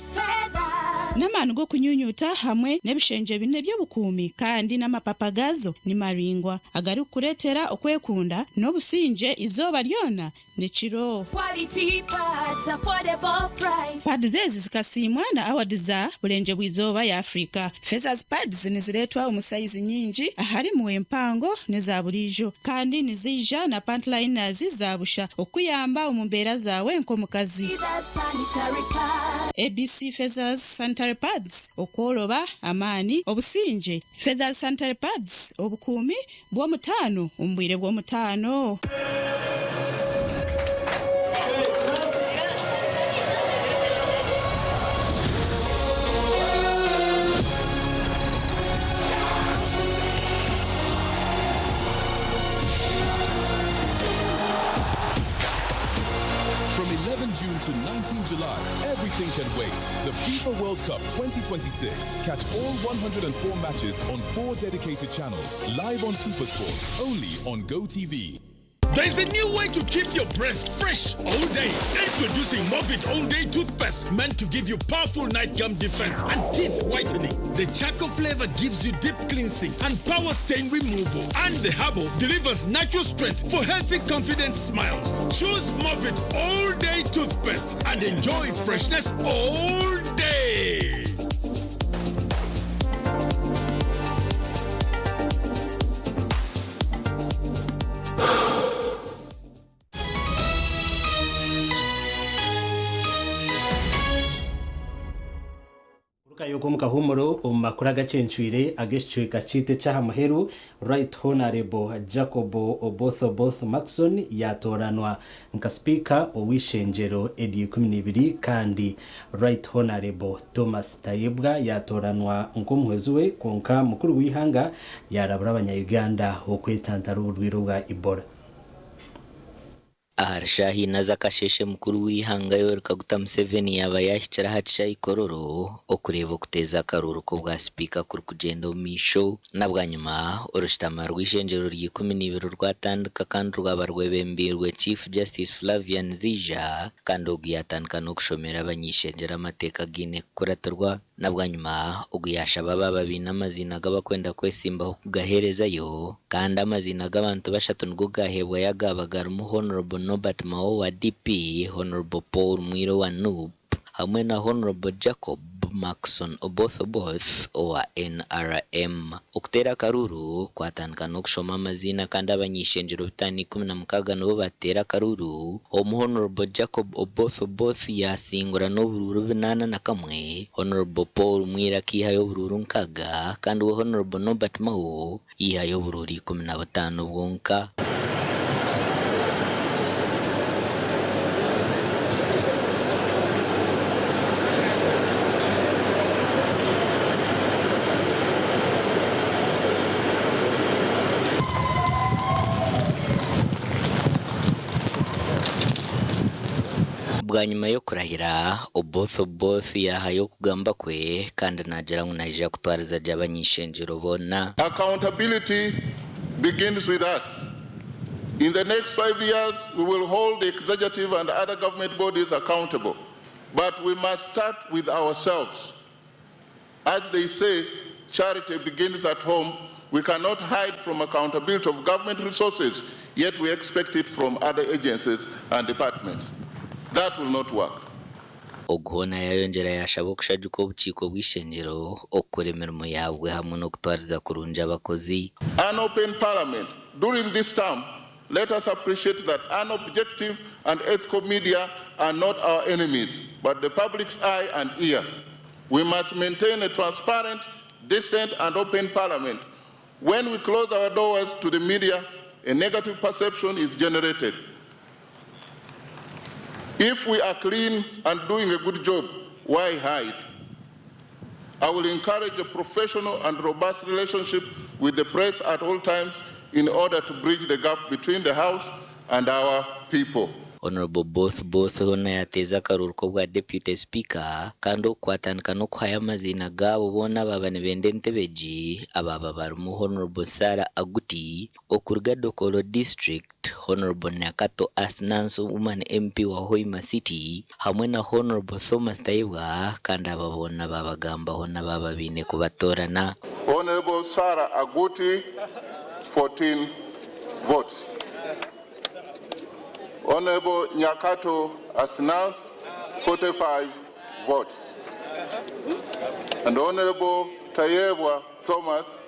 n'amaani g'okunyunyuta hamwe n'ebishengye bine by'obukuumi kandi n'amapapa gazo ni maringwa agarikukureetera okwekunda n'obusingye izooba ryona n'ekiro. Quality pads, affordable price. Pads ezi zikasiimwa na award za Burenje bw'izooba ya Afrika. Feathers pads nizireetwa omu sayizi nyingi aharimu empango n'eza buriijo kandi niziija na pantliners za busha okuyamba omu mbeera zaawe nk'omukazi. Feathers sanitary pads. ABC Feathers sanitary pads okworoba amaani obusingye. Feathers sanitary pads obukuumi bw'omutaano omu bwire bw'omutaano. From 11 June to 19 July, everything can wait. The FIFA World Cup 2026. Catch all 104 matches on 4 dedicated channels, live on SuperSport, only on GoTV. There's a new way to keep your breath fresh all day. Introducing Movit All Day Toothpaste, meant to give you powerful night gum defense and teeth whitening. The charcoal flavor gives you deep cleansing and power stain removal. And the herbal delivers natural strength for healthy, confident smiles. Choose Movit All Day Toothpaste and enjoy freshness all day. Yuko mukahumuro omu makuru agacencwire ag'ekicweka kiitu eky'aha muheru, Right Honourable Jacob Oboth Oboth Maxon yatooranwa nka sipiika ow'eishengyero ery'ikumi n'ibiri, kandi Right Honourable Thomas Tayebwa yatooranwa nk'omuhwezi we. Kwonka mukuru w'eihanga yarabura abanya-Uganda okwetantara oburwaire obwa Ebola. Ahari shaaha ina z'akasheeshe, mukuru w'eihanga Yoweri Kaguta Museveni yaaba yaahikire aha kishaayi Kololo okureeba okuteeza akaruuru k'obwa sipiika kurikugyenda omu maisho. Na bwanyima orushutama rw'eishengyero rya12 rwatandika kandi rwaba rwebembeirwe Chief Justice Flavian Zeija, kandi ogu yaatandika n'okushomera abany'eishengyero amateeka againe kukuratirwa. Na bwanyima ogu yaashaba abaaba baine amaziina g'abakwenda kwesimbaho kugaheerezayo, kandi amaziina g'abantu bashatu nigo gaaheebwayo agaaba garimu Honourable Norbert Mao wa DP, Honourable Paul Mwire wa NUP hamwe na Honourable Jacob Maxon Oboth Oboth owa NRM. Okuteera akaruuru kwatandika n'okushoma amaziina, kandi abany'eishengyero 516 nibo bateera akaruuru. Omu Honourable Jacob Oboth Oboth yaasingura n'oburuuru 81, Honourable Paul Mwire akaihayo oburuuru 60, kandi we Honourable Norbert Mao yihayo oburuuru 15 bwonka. Bwanyima y'okurahira, Oboth Oboth yaahayo okugamba kwe kandi naagira ngu naija kutwariza gye abany'eishengyero boona. Accountability begins with us. In the next 5 years, we will hold the executive and other government bodies accountable. But we must start with ourselves. As they say, charity begins at home. We cannot hide from accountability of government resources, yet we expect it from other agencies and departments. That will not work. Ogu hoona yaayongyera yaashaba okushagika obukiiko bw'eishengyero okukora emirimo yaabwe hamwe n'okutwariza kurungi abakozi. An open parliament. During this term, let us appreciate that an objective and ethical media are not our enemies, but the public's eye and ear. We must maintain a transparent, decent, and open parliament. When we close our doors to the media, a negative perception is generated. If we are clean and doing a good job, why hide? I will encourage a professional and robust relationship with the press at all times in order to bridge the gap between the House and our people. Honorable Oboth Oboth hoona yateeza akaruuru k'obwa Deputy Speaker, kandi oku kwatandika n'okuhayo amaziina gaabo boona abaaba nibenda entebe egi. Abaaba barimu Honorable Sarah Aguti okuruga Dokolo District, Honorable Nyakato Asnanso, Woman MP wa Hoima City, hamwe na Honorable Thomas Tayebwa, kandi aba boona babagambaho n'abaaba baine kubatoorana. Honorable Sarah Aguti, 14 votes. Honorable Nyakato Asnans, 45 votes. And Honorable Tayebwa Thomas,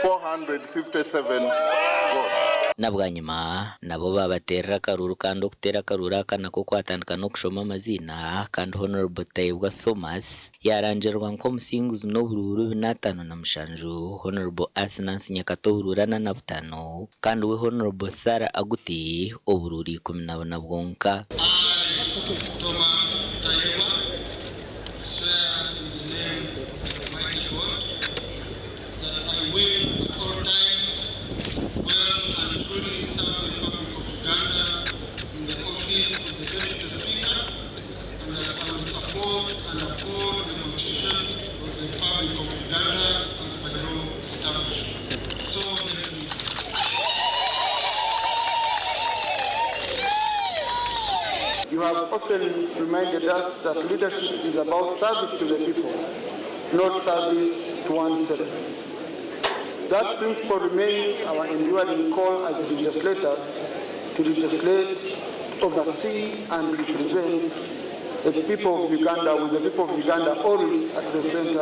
457 votes. Na bwanyima nabo babateerera akaruuru, kandi okuteera akaruuru aka nako kwatandika n'okushoma amaziina, kandi Honorable Tayebwa Thomas yarangirwa nk'omusinguzi n'oburuuru 457, Honorable Asnans Nyakato oburuuru 45, kandi we Honorable Sarah Aguti oburuuru 14 bwonka. Thomas Tayebwa, swear in the name of Almighty God that I will at all times well and truly serve the Republic of Uganda in the office of the Deputy Speaker, and that I will support and uphold the Constitution of the Republic of Uganda as by law established. So help me God. have often reminded us that leadership is about service to the people, not service to oneself. That principle remains our enduring call as legislators to legislate, oversee, and represent the people of Uganda, with the people of Uganda always at the center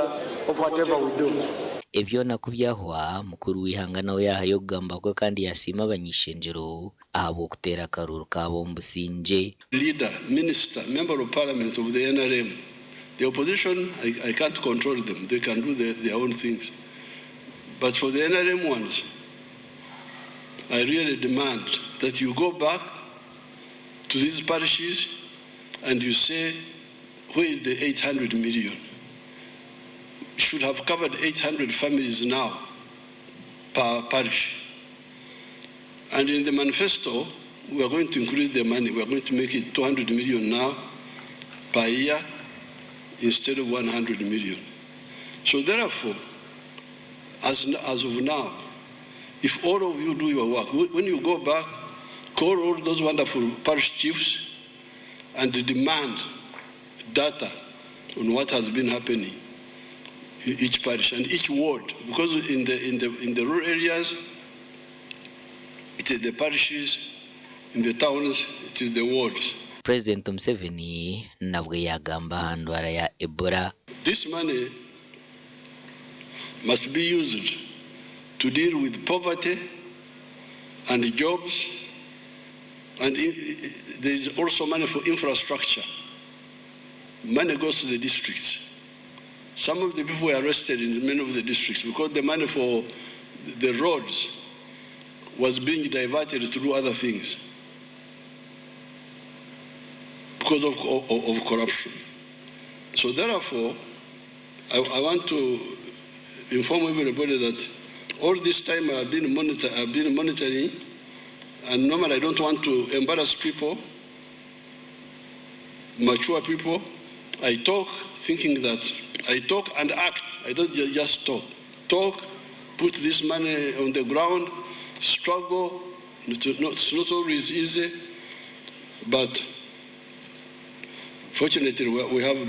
of whatever we do. Ebyona ku byahwa, mukuru w'eihanga nawe yaahayo okugamba kwe kandi yasiima abany'ishengyero ahabw'okuteera akaruuru kaabo omu busingye. Leader, minister, member of parliament of the NRM. The opposition, I can't control them. They can do their own things. But for the NRM ones, I really demand that you go back to these parishes and you say, where is the 800 million? Should have covered 800 families now per parish. And in the manifesto, we are going to increase the money. We are going to make it 200 million now per year instead of 100 million. So therefore, as of now, if all of you do your work, when you go back, call all those wonderful parish chiefs and demand data on what has been happening in each parish and each ward, because in the rural areas, it is the parishes, in the towns, it is the wards. Purezidenti Museveni nabwe yaagamba aha ndwara ya Ebola. This money must be used to deal with poverty and jobs, and there is also money for infrastructure. Money goes to the districts. Some of the people were arrested in many of the districts because the money for the roads was being diverted to do other things because of corruption. So therefore, I want to inform everybody that all this time I've been monitoring, and normally I don't want to embarrass people, mature people. I talk thinking that I talk and act. I don't just talk. Talk, put this money on the ground, struggle. It's not always easy, but fortunately we have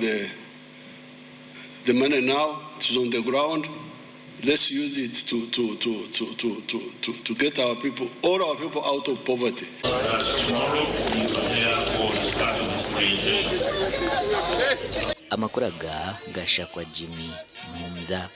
the money now. It's on the ground. Let's use it to get our people, all our people out of poverty. Amakuru aga gashakwa Jimmy Muhumuza.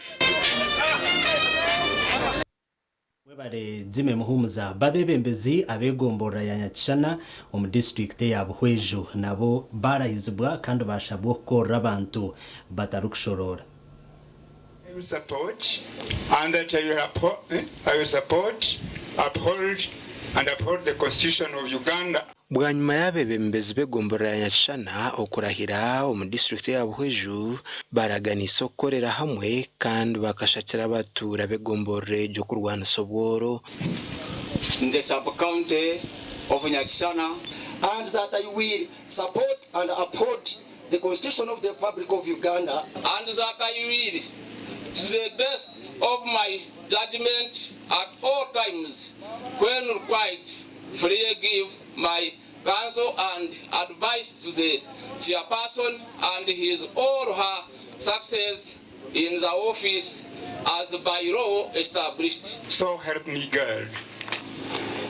Webare Jimmy Muhumuza. Babebembezi ab'egomborora ya Nyakishana omu disiturikiti ya Buhweju nabo barahizibwa kandi bashabwa okukorera abantu batarikushorora. I will support and that I will, I will support, uphold and uphold the Constitution of Uganda. Bwanyima y'abeebembezi b'egomborora ya Nyakishana okurahira omu disiturikiti ya Buhweju baraganisa okukorera hamwe kandi bakashakira abatuura b'egomborora egyo kurwanisa obworo. In the sub-county of Nyakishana, and that I will support and uphold the Constitution of the Republic of Uganda, and that I will, to the best of my judgment at all times, when required, freely give my counsel and advice to the chairperson and his or her success in the office as by law established. So help me God.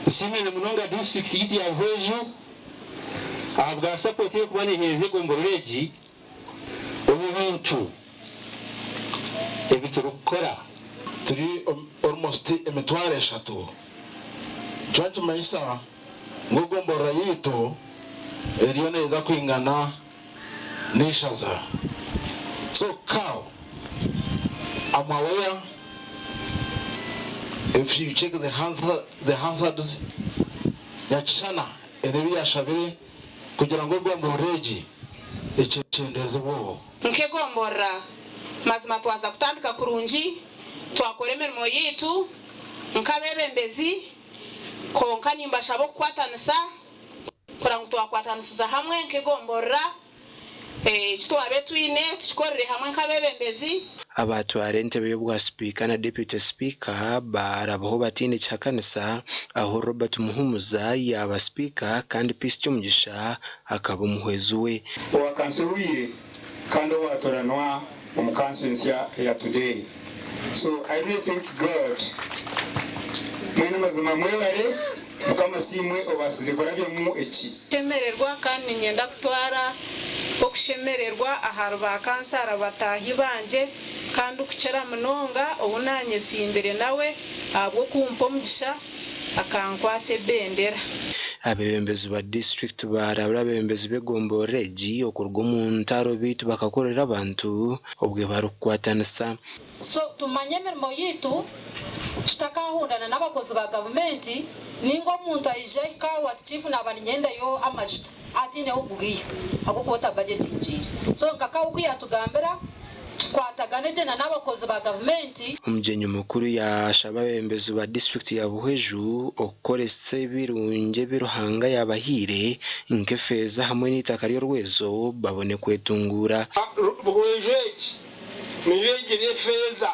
Nsiimire munonga disitulikiti yitu ya Buhweju ahabwa sapoti y'okuba neeheereza egomborora egi omu bintu ebi turikukora. Turi almost emitwaro 3 twakimanyisa ngu egomborora yitu eriyo neeza kwingana n'ishaza. So cow, I'm aware if you check the Hansards, Nyakishana erebi yashabire kugira ngo egomborora egi ekyendezebweho. Nk'egomborora mazima twaza kutandika kurungi twakora emirimo yitu nk'abebembezi konka nimbashaba okukwatanisa kugira ngu twakwatanisiza hamwe nk'egomborora eki twabe twine tukikorere hamwe nk'abebembezi. Abaatwara entebe y'obwa sipiika na deputy sipiika baarabaho bataine kihakanisa ahu Robert Muhumuza yaaba sipiika kandi Peace Kyomugisha akaba omuhwezi we. Owa kanso owire kandi owatoranwa omu kanso ensya eya today so I really thank God mwena mazima mwebare mukama asiimwe obasize kurabyamu eki. Kushemererwa kandi niinyenda kutwara okushemererwa ahari ba kansara bataahi bangye kandi kukira munonga ou naanyesimbire nawe ahabw'okumpa omugisha akankwatsa ebendera. Abeebembezi ba disiturikiti baarabura abeebembezi b'egomborora egi okuruga omu ntaro beitu bakakorera abantu obwe barikukwatanisa. So tumanye emirimo yaitu tutakahundana n'abakozi ba gavumenti ninga omuntu aije ahike aho ati chief naba ninyendayo amajuta atiine hokugaiha ahabw'okuba otabajetingiire. So nka Kawu oku yatugambira tukwatagane gye na n'abakozi ba gavumenti. Omugyenyi mukuru yaashaba abeebembezi ba disiturikiti ya Buhweju okukoresa ebirungi ebi Ruhanga yaabahaire nk'efeeza hamwe n'eitaka ry'orwezo babone kwetunguura. Buhweju egi niyo egira efeeza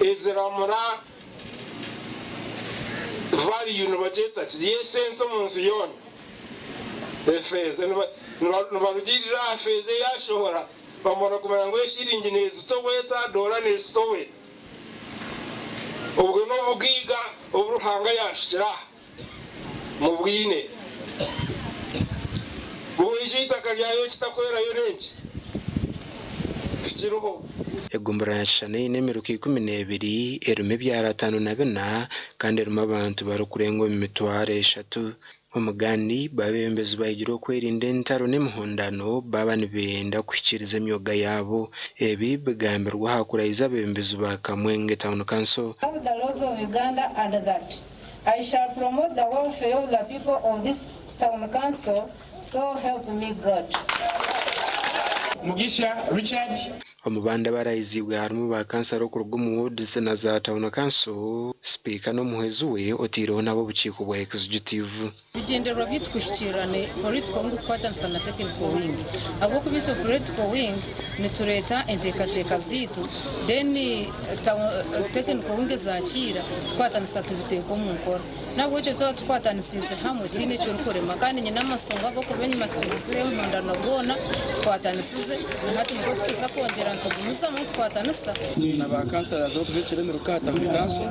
eziramura value nibagyeta ki y'esente omu nsi yoona. Efeeza nibarugiirira aha feeza eyashohora bamara kumanya ngu eshiringi nezitowa eta, doora nezitowa eta. Obwo n'obugaiga obu Ruhanga yashukire aha mubwine. Buhweju eitaka ryayo kitakwerayo n'enki? Tikiriho. Egomborora ya Kishana eine emiruka 12, erimu ebyaro 54 kandi erimu abantu barikurenga omu mitwaro eshatu. Omugandi, Abeebembezi bahigirwe okwerinda entaro n'emihondano baaba nibenda kuhikiiriza emyoga yaabo. Ebi bigambirwe aha kurahiza abeebembezi ba Kamwenge Town Council. Of the laws of Uganda and that I shall promote the welfare of the people of this town council, so help me God. Mugisha Richard. Omu bandi abarahiziibwe harimu ba kansara okuruga omu wards na za tauni kanso, sipiika n'omuhwezi we oteireho n'ab'obukiiko bwa executive. Ebigyendererwa byaitu kuhikiirira ni political wing kukwatanisa na technical wing ahabw'okuba itwe political wing nitureeta enteekateeka zaitu then technical wing ezakiira tukwatanisa tubiteeka omu nkora. N'ahabw'ekyo twaba tukwatanisiize hamwe tihaine eki orikurema kandi nyine amasongo ahabw'okuba enyima titugizire emihondano bwona tukwatanisize na hati nibwo tukuza kwongyera nitugumizamu nitukwatanisa. Na ba councillors ab'okujwekyera emiruka aha town council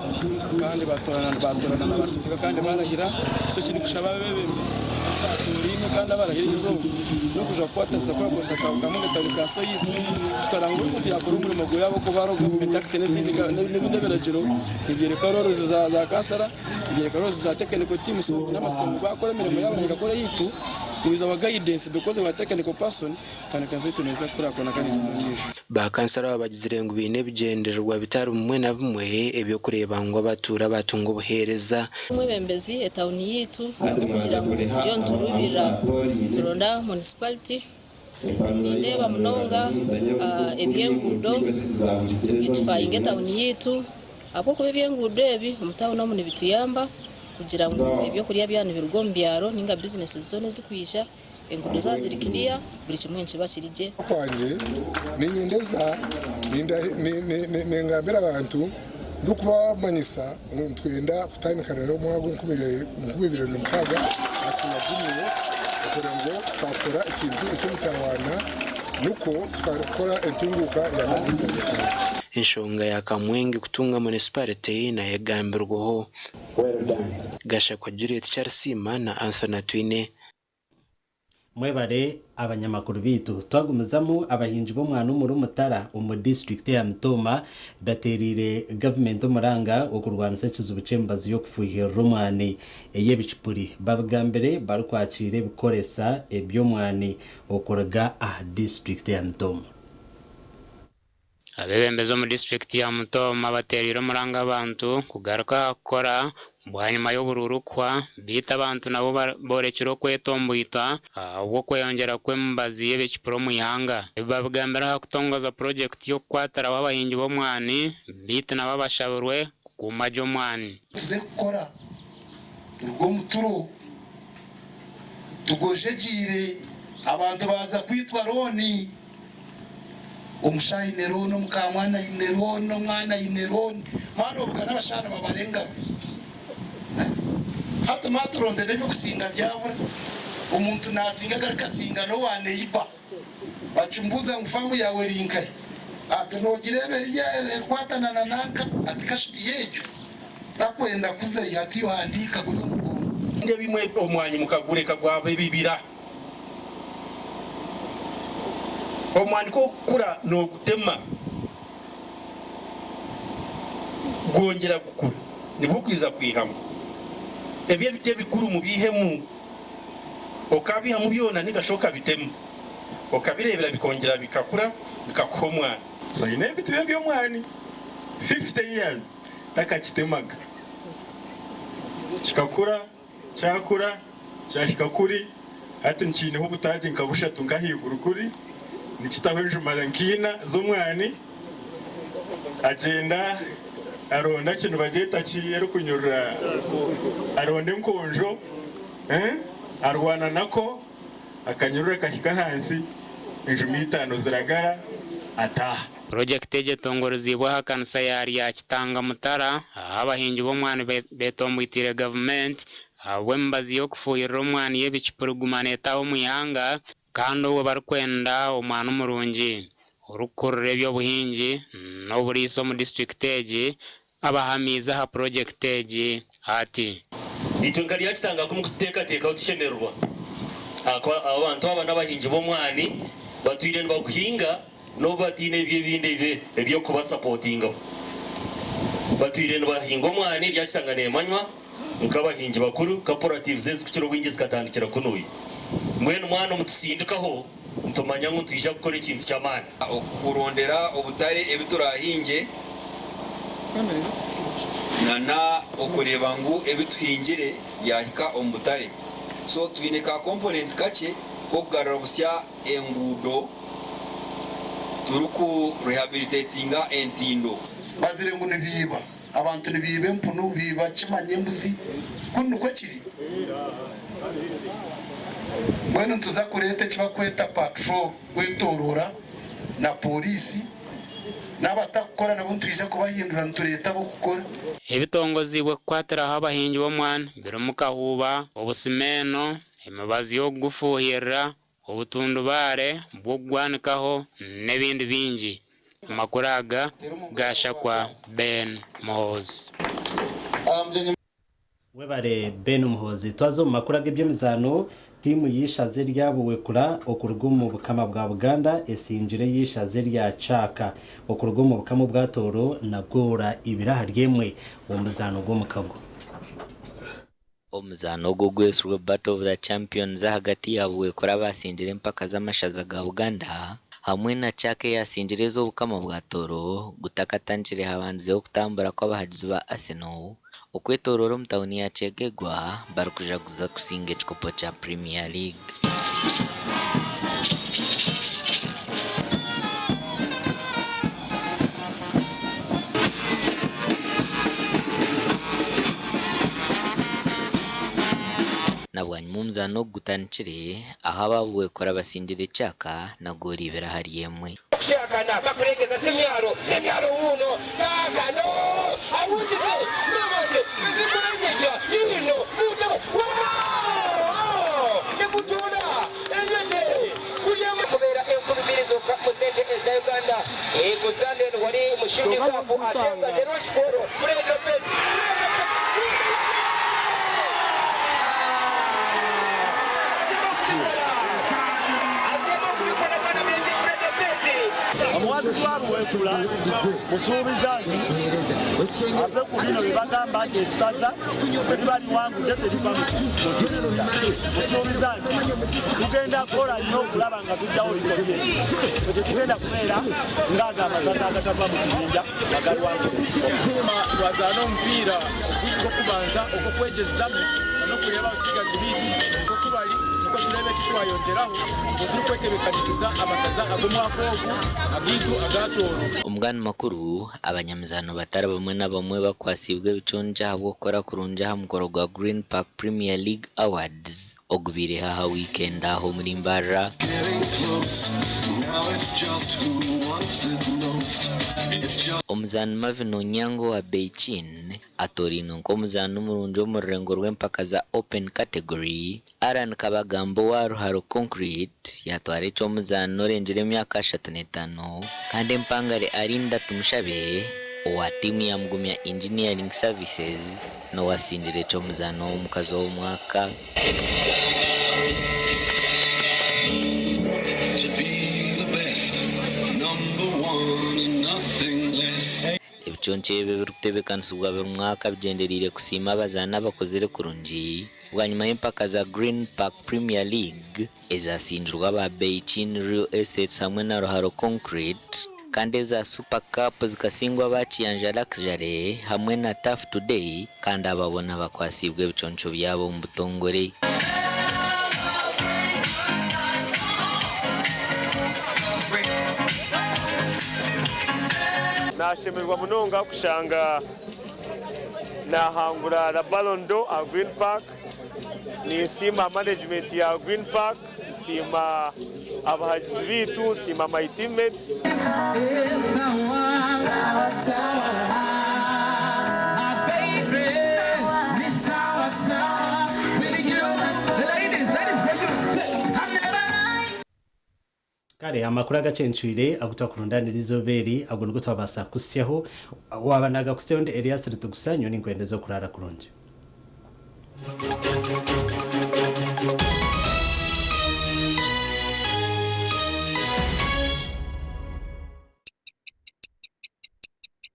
kandi batorana batorana na ba sipiika kandi barahira so eki ndikushaba abebembezi abatoorainwe kandi abarahira erizooba n'okuja kukwatanisa kurakurisa Kamwenge town council yaitu tukareba ngu buri muntu yakora omurimo gweye ahabw'okuba hariho government act n'ezindi n'ebindi ebiragiro nibyoreka roles za kansara Nibyoreka roles za technical team so nyine amatsiko ngu bakora emirimo yaabo naitwe tukakora eyaitu with our guidance because we are technical person town council yaitu neeza kukurakurana kandi egyende omu maisho. Ba kansara aba bagizire ngu baine ebigyendererwa bitari bimwe na bimwe eby'okureeba ngu abatuura baatunga obuheereza. Omwebembezi etawuni yaitu ahabw'okugira ngu turiyo nituruubirira nituronda munisipaliti. Nindeeba munonga eby'enguudo bitufayinga etawuni yaitu ahabw'okuba eby'enguudo ebi omu tawuni omu nibituyamba kugira ngu ebyokurya byaba nibiruga omu byaro ninga bizinesi zoona ezirikwija enguudo zaaba ziri kiriya buri kimwe nikiba kiri gye. Kwangye niinyendeza ningambira abantu ndikubamanyisa ngu nitwenda kutandikana n'omwaka gw'enkumi ibiri na mukaaga aha kinagumire kugira ngu twakora ekintu eky'omutawaana nikwo tukakora entunguuka ya Kamwenge. Enshonga ya Kamwenge kutunga munisiparite nayo egambirweho. Gashakwa Juliet Kyarisiima na Anthony Atwine. Mwebare abanyamakuru baitu. Twagumizamu, abahingi b'omwani omuri Mutara omu disiturikiti ya Mitooma bateereire gavumenti omuranga okurwanisa ekizibu ky'emibazi y'okufuuhirira omwani ey'ebicupuri. Babigambire barikwakiira ebikoresa eby'omwani okuruga aha disiturikiti ya Mitooma. Abeebembezi omu disiturikiti ya Mutoma bateereire omuranga abantu kugaruka aha kukora bwanyima y'oburuuru kuhwa beitu abantu nabo borekire okwetomboita ahabw'okweyongyera kw'emibazi y'ebicupuri omu ihanga. Ebi babigambire aha kutongoza purogyekiti y'okukwatiraho abahingi b'omwani beitu nabo abashabirwe kukuuma gye omwani. Tuze kukora turuge omu turo tugojegyeire abantu baaza kwitwa looni. Omushaho aine looni, omukamwana aine looni, omwana aine looni, mwana obugana abashaho nibabara engaro. Hati ma turonze n'eby'okusinga byabura. Omuntu naasinga agaruka asinga n'owa neiba. Bakimbuuza ngu faamu yaawe eri nkahi? Ati noogireeba eriya erikwatana na nanka? Ati kashuti y'egyo takwenda kuzayo hati ohandiika guri omugongo. Ebimwe omwanya mukagureka gwaba ebibira. Omwani ku ogukura noogutema gwongyera gukura, nibwo okwija kwihamu. Ebyo ebiti ebikuru mubiihemu, okabiihamu byona ninga shi okabitema, okabireebera bikongyera bikakura bikakuha omwani. So aine ebiti bye by'omwani 50 years takakitemaga kikakura. Kyakura, kyahika kuri, hati nikiineho obutaagi nka bushatu nk'ahaiguru kuri, nikitaho enjuma nk'ina z'omwani. Agyenda aronda ki nibagyeta ki erikunyurura, aronda enkonjo, arwana nako. Akanyurura kahika ahansi, enjuma itaano ziragara, ataaha. Purojekiti egi etongoriziibwe aha kanisa ya Ryakitanga Mutara ahu abahingi b'omwani betomboitiire gavumenti ahabw'emibazi y'okufuuhirira omwani y'ebicupuri kuguma neetaaha omu ihanga kandi obwo barikwenda omwani murungi orikukurira eby'obuhingi n'oburiisa omu disiturikiti egi abahamiize aha purojekiti egi ati. Itwe nka Ryakitanga ku mukututeekateekaho tushemererwa ahakuba abantu aba n'abahingi b'omwani batwire nibaguhinga n'obu bataine ebyo ebindi eby'okubasapotingaho. Batwire nibahinga omwani, Ryakitanga neemanywa nk'abahingi bakuru, cooperatives ezikukira obwingi zikatandikira kunuya. Mbwenu mwana mutusindikaho nitumanya ngu nitwija kukora ekintu ky'amaani. Okurondera obutare ebi turaahingye nana okureeba ngu ebi tuhingire byahika omu butare. So twine ka component kakye k'okugarura busya enguudo turiku rehabilitatinga entindo. Bazire ngu nibiiba abantu, nibiiba empunu, biiba kimanya embuzi, kunu nikwo kiri? Mbwenu nituza kureeta eki barikweta patrol kwetoroora na pooriisi n'abatakukora nabo nitwija kubahindura nitureeta ab'okukora. Ebitongozibwe kukwatiraho abahingi b'omwani birimu kahuuba, obusimeeno, emibazi y'okugufuuhirira, obutundubaare bw'okugwanikaho n'ebindi bingi. Amakuru aga gaashakwa Ben Muhoozi. Webare Ben Muhoozi. Twaza omu makuru ag'eby'emizaano, tiimu y'eishaza erya Buwekula okuruga omu Bukama bwa Buganda esingire ey'eishaza erya Kyaka okuruga omu Bukama obwa Tooro na goora ibiri ahari emwe omu muzaano gw'omukago. Omuzaano ogu ogwetsirwe Battle of the Champions ahagati ya Buwekula abaasingire empaka z'amashaza ga Buganda hamwe na Kyaka eyaasingire ez'Obukama bwa Tooro gutakatandikire habandizeho okutambura kw'abahagizi ba Arsenal Okwetooroora omu tauni ya Kyegegwa barikujaguza kusinga ekikopo kya Premier League. Na bwanyima omuzaano ogu gutandikire ahu aba Buwekura basingire Kyaka na goolo ibiri ahari emwe. Kukyakana bakuregeza Semyalo, Semyalo wuuno kaakano awunzize mbabaze nzikulezeja yiino mutabo waa nekutuula ebede kulyamu kubeera 2000 zokka mu sente eza Uganda ku Sande eno wali mu Shield Kyonka Cup ate nga bw'okumusanga. ne Rochefort Fred Lopez Omuwagizi wa Buweekula musuubiza nti ave ku bino bye bagamba nti essaza bwe liba liwangudde teriva mu kibinja. Musuubiza nti tugenda kukola nnyo okulaba nga tuggyawo likodi eryo. Ffe tetugenda kubeera ng'ago amasaza agatava mu kibinja nga galiwangudde ekikopo. Twazaana omupiira ogwaitu gw'okubanza ogw'okwegyezamu n'okureeba abatsigazi baitu nk'oku bari nikwo tureebe eki twayongyeraho obu turikwetebeekanisiza amasaza ag'omwaka ogu agaitu aga Tooro. Omu gandi makuru, abanyamizaano batari bamwe na bamwe bakwatsiibwe ebiconco ahabw'okukora kurungi aha mukoro gwa Green Park Premier League Awards ogubaireho aha wiikenda aha omuri Mbarara. Omuzaani Marvin Onyango owa Beijing atoorainwe nk'omuzaani murungi omu rurengo rw'empaka za Open Category, Allan Kabagambo owa Ruharo Concrete yaatwara eky'omuzaani orengire emyaka 35 kandi empangare Arinda Tumushabe owa tiimu ya Mugumya Engineering Services n'owasingire eky'omuzaani ow'omukazi ow'omwaka. Ebiconco ebi ebirikutebeekanisibwa buri mwaka bigyendereire kusiima abazaani abakozire kurungi bwanyima y'empaka za Green Park Premier League ezasingirwe aba Beijing Real Estates hamwe na Ruharo Concrete kandi eza Super Cup zikasingwa aba Kiyanja Luxury hamwe na Tough Today kandi aba boona bakwasiibwe ebiconco byabo omu butongore. Nashemererwa munonga kushanga nahangura la Ballon d'Or aha Green Park. Ninsiima management ya Green Park, nsiima abahagizi baitu, nsiima my teammates. Kare amakuru agacencwire agu twakurundanira izooba eri ago nigo twabaasa kuhitsyaho. Waaba naagakuhitsyaho ndi Elias Ritugusa, nyowe ninkwendeza okuraara kurungi.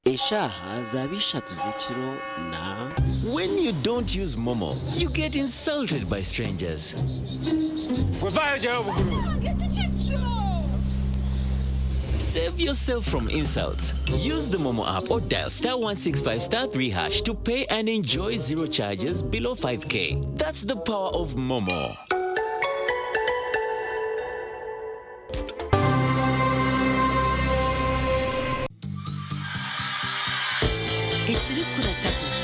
Eshaaha zaaba ishatu z'ekiro na. When you don't use MoMo, you get insulted by strangers. Save yourself from insults. Use the MoMo app or dial star 165 star 3 hash to pay and enjoy zero charges below 5k. That's the power of MoMo. Ekirikurataho.